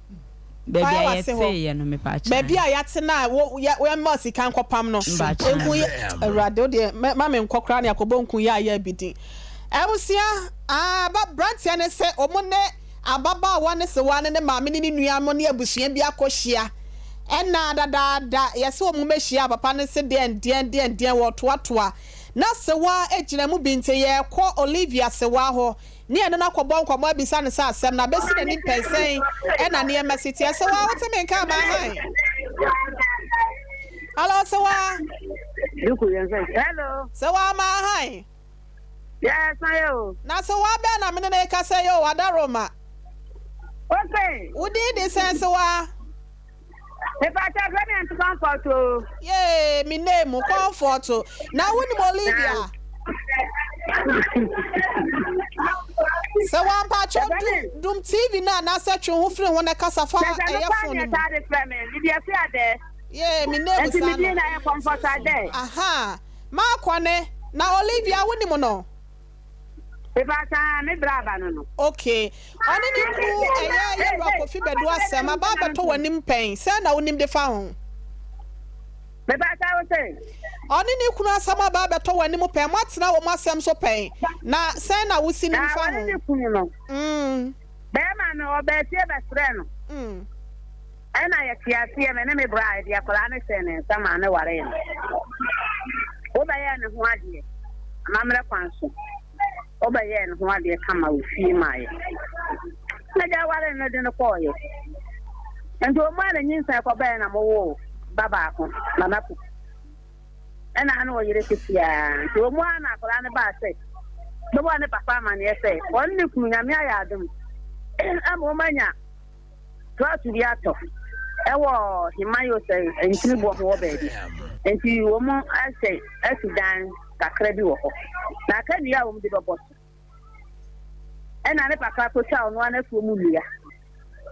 Baabi yɛ a w'ase hɔ. yɛteeɛ no, mepaakyɛw. Baabi a yɛate no a wo yɛ yɛmma sika nkɔpam no. Mpakyɛw. Nku yɛ Awurade wo deɛ mɛ ma menkɔ koraa ne akɔbɔ nku yaayaa bi din. Abusua, ah, ba branteɛ no se wɔn ne. Ababaawa no sewaa ne ne maame ne ne nuanom ne abusua bi akɔhyia. Ɛnna dadaada yɛse wɔn mmɛhyia a, papa no se deɛn deɛn deɛn deɛn wɔtoatoa. Na sewaa gyina mu bi nti yɛrekɔ Olivia sewaa hɔ ne yɛne no akɔbɔ nkɔmmɔ abisa no sɛ asɛm no abɛsi n'anim pɛn sɛn ɛna nneɛma si teɛ. Sewaa wote me nka anaa hann? Hello sewaa. Hello. Sewaa maa hann? Yes, ma yɛ o. Na sewaa bɛn na mene no rekasa yi o, Adaroma? Ose. Wo din de sɛn sewaa? Mepakyɛ frɛ me Aunty Comfort o. Yee, me name Comfort. Na wonim Olivia? Sɛ wampakyɛ dum dum TV no anaasɛ twe ho firi ho na kasa fa ɛyɛ phone no mu. Yee, me name saa no. Aha. Makɔne, na Olivia wonim no? Mepakyɛ me bra aba no no. Ok. Ɔne ne kunu ɛyɛ Yɛwura Kofi Badu asɛm aba abɛtɔ w'anim pɛn, sɛn na wonim de fa ho? Mepakyɛ wo se? Ɔne ne kunu asɛm aba abɛtɔ w'anim pɛn, moatena wɔn asɛm so pɛn, na sɛn na wosi nim fa ho? Ɔne ne kunu no. Bɛɛma no ɔbaa fie bɛsrɛɛ no. Ɛna yɛte aseɛ, me ne me bra, yɛde akwadaa no hyɛɛ ne nsa maa no waree no. Wobɛyɛɛ ne ho adeɛ amammerɛ kwan so. Wobɛyɛɛ ne ho adeɛ kama wɔ fie maa yɛ. Na gya waree no de no kɔɔeɛ. Nti wɔn a na nyinsɛn kɔbɛɛ na mowoo ba baako, Nana Poku. Ɛna na ɔyere keteaa. Nti wɔn a na akwadaa no baa sɛ bɛbɔɔ ne papa amaneɛ sɛ ɔne ne kunu Nyame ayɛ adom ama wɔn anya Plot bi atɔ wɔ Himayo sɛ nkyene boɔ ho wɔ baabi. Nti wɔn ahyɛ asi dan kakra bi wɔ hɔ. Na aka nnua a wɔn de bɛbɔ so. Ɛna ne papa kɔtwa ɔno ara n'afuo mu nnua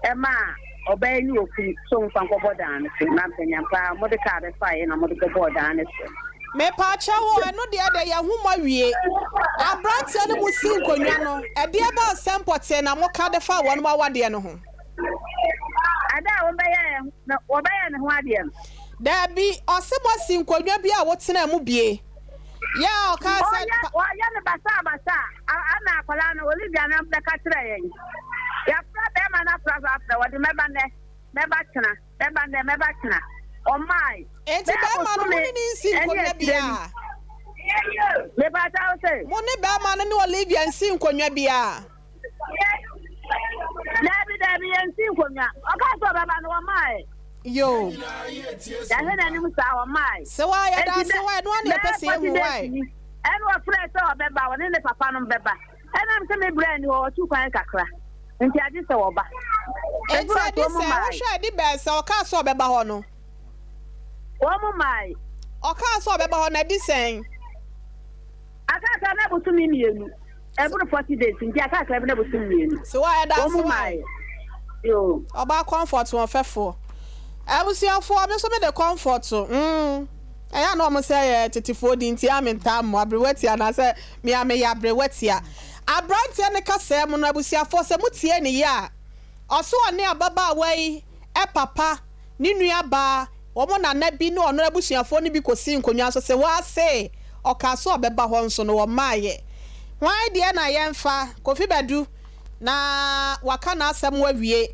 ɛmaa ɔbaa yi ne okunu sɛ wɔmfa nkɔbɔ dan no so. Na mpanyampa wɔde kaa bɛfaeɛ na wɔde kɔbɔɔ dan no so. Mepaakyɛw o, ɛno deɛ deɛ yɛahu mo awie. Abranteɛ no mo sii nkonnwa no, ɛdeɛ bɛn asɛm pɔtee na moka de faa wɔnom awadeɛ no ho? Ada a wɔbɛyɛɛ no, wɔbɛyɛɛ ne ho adeɛ no. Daabi, ɔse moasi nkonnwa bi a wotenaa mu bie. Yɛ a ɔkaa sɛ. Ɔyɛ, ɔyɛ no basaa basaa, ɛna akwadaa no, Olivia no bɛka kyerɛɛ yɛn. Yɛafrɛ bɛrima no afra so afrɛ, wɔde mɛba nnɛ, mɛba kyena. Mɛba nnɛ, mɛba kyena. Ɔmmae. Enti Bɛyɛ bɛrima no, mo bosome ne no nsi ne nkonnwa akyire ni. biara? Mepakyɛ wo se? Mo ne bɛrima no ne Olivia nsi nkonnwa biara? Daabi, daabi, yɛnsi nkonnwa. Ɔkaa sɛ ɔbɛba no, ɔmaae. Yoo. Yɛahwɛ n'anim saa, ɔmaae. Sewa, yɛda Enti ase bɛ, wa, ɛno ara na yɛpɛ bɛyɛ sɛ yɛhu 40 days wae. ni, ɛna ɔfrɛɛ sɛ ɔbɛba, ɔne ne papa nom bɛba. Ɛnam sɛ me bra nni hɔ, ɔtu kwan kakra, nti agye sɛ wɔba. Enti Ɛduru ɛde ɔso, wɔn sɛ, maae. wohwɛ ɛde bɛn sɛ ɔkaa sɛ ɔbɛba hɔ no? Wɔn maae. Ɔkaa sɛ ɔbɛba hɔ no, ɛde sɛn? Akakra na bosome mmienu. Ɛboro 40 days nti akakra bi na bosome mmienu. Sewa ɛda Wɔn ase wae. maae. Yoo. Ɔbaa comfort wɔn fɛfoɔ. Abusuafoɔ me nso me de comfort mm ɛyɛ a na wɔn sɛ yɛ tetefoɔ din nti a me ntaa mmɔ aberewa tia anaasɛ me a meyɛ aberewa tia. Abranteɛ no kasaa mu no abusuafoɔ sɛ mo tie no yie a Ɔse ɔne ababaawa yi papa, ne nua baa, wɔn nana bi ne ɔno abusuafoɔ no bi kɔsii nkonnwa so se wɔase ɔkaa sɛ ɔbɛba hɔ nso no wɔmmaeɛ. Hwan deɛ na yɛmfa? Kofi Badu na waka n'asɛm awie.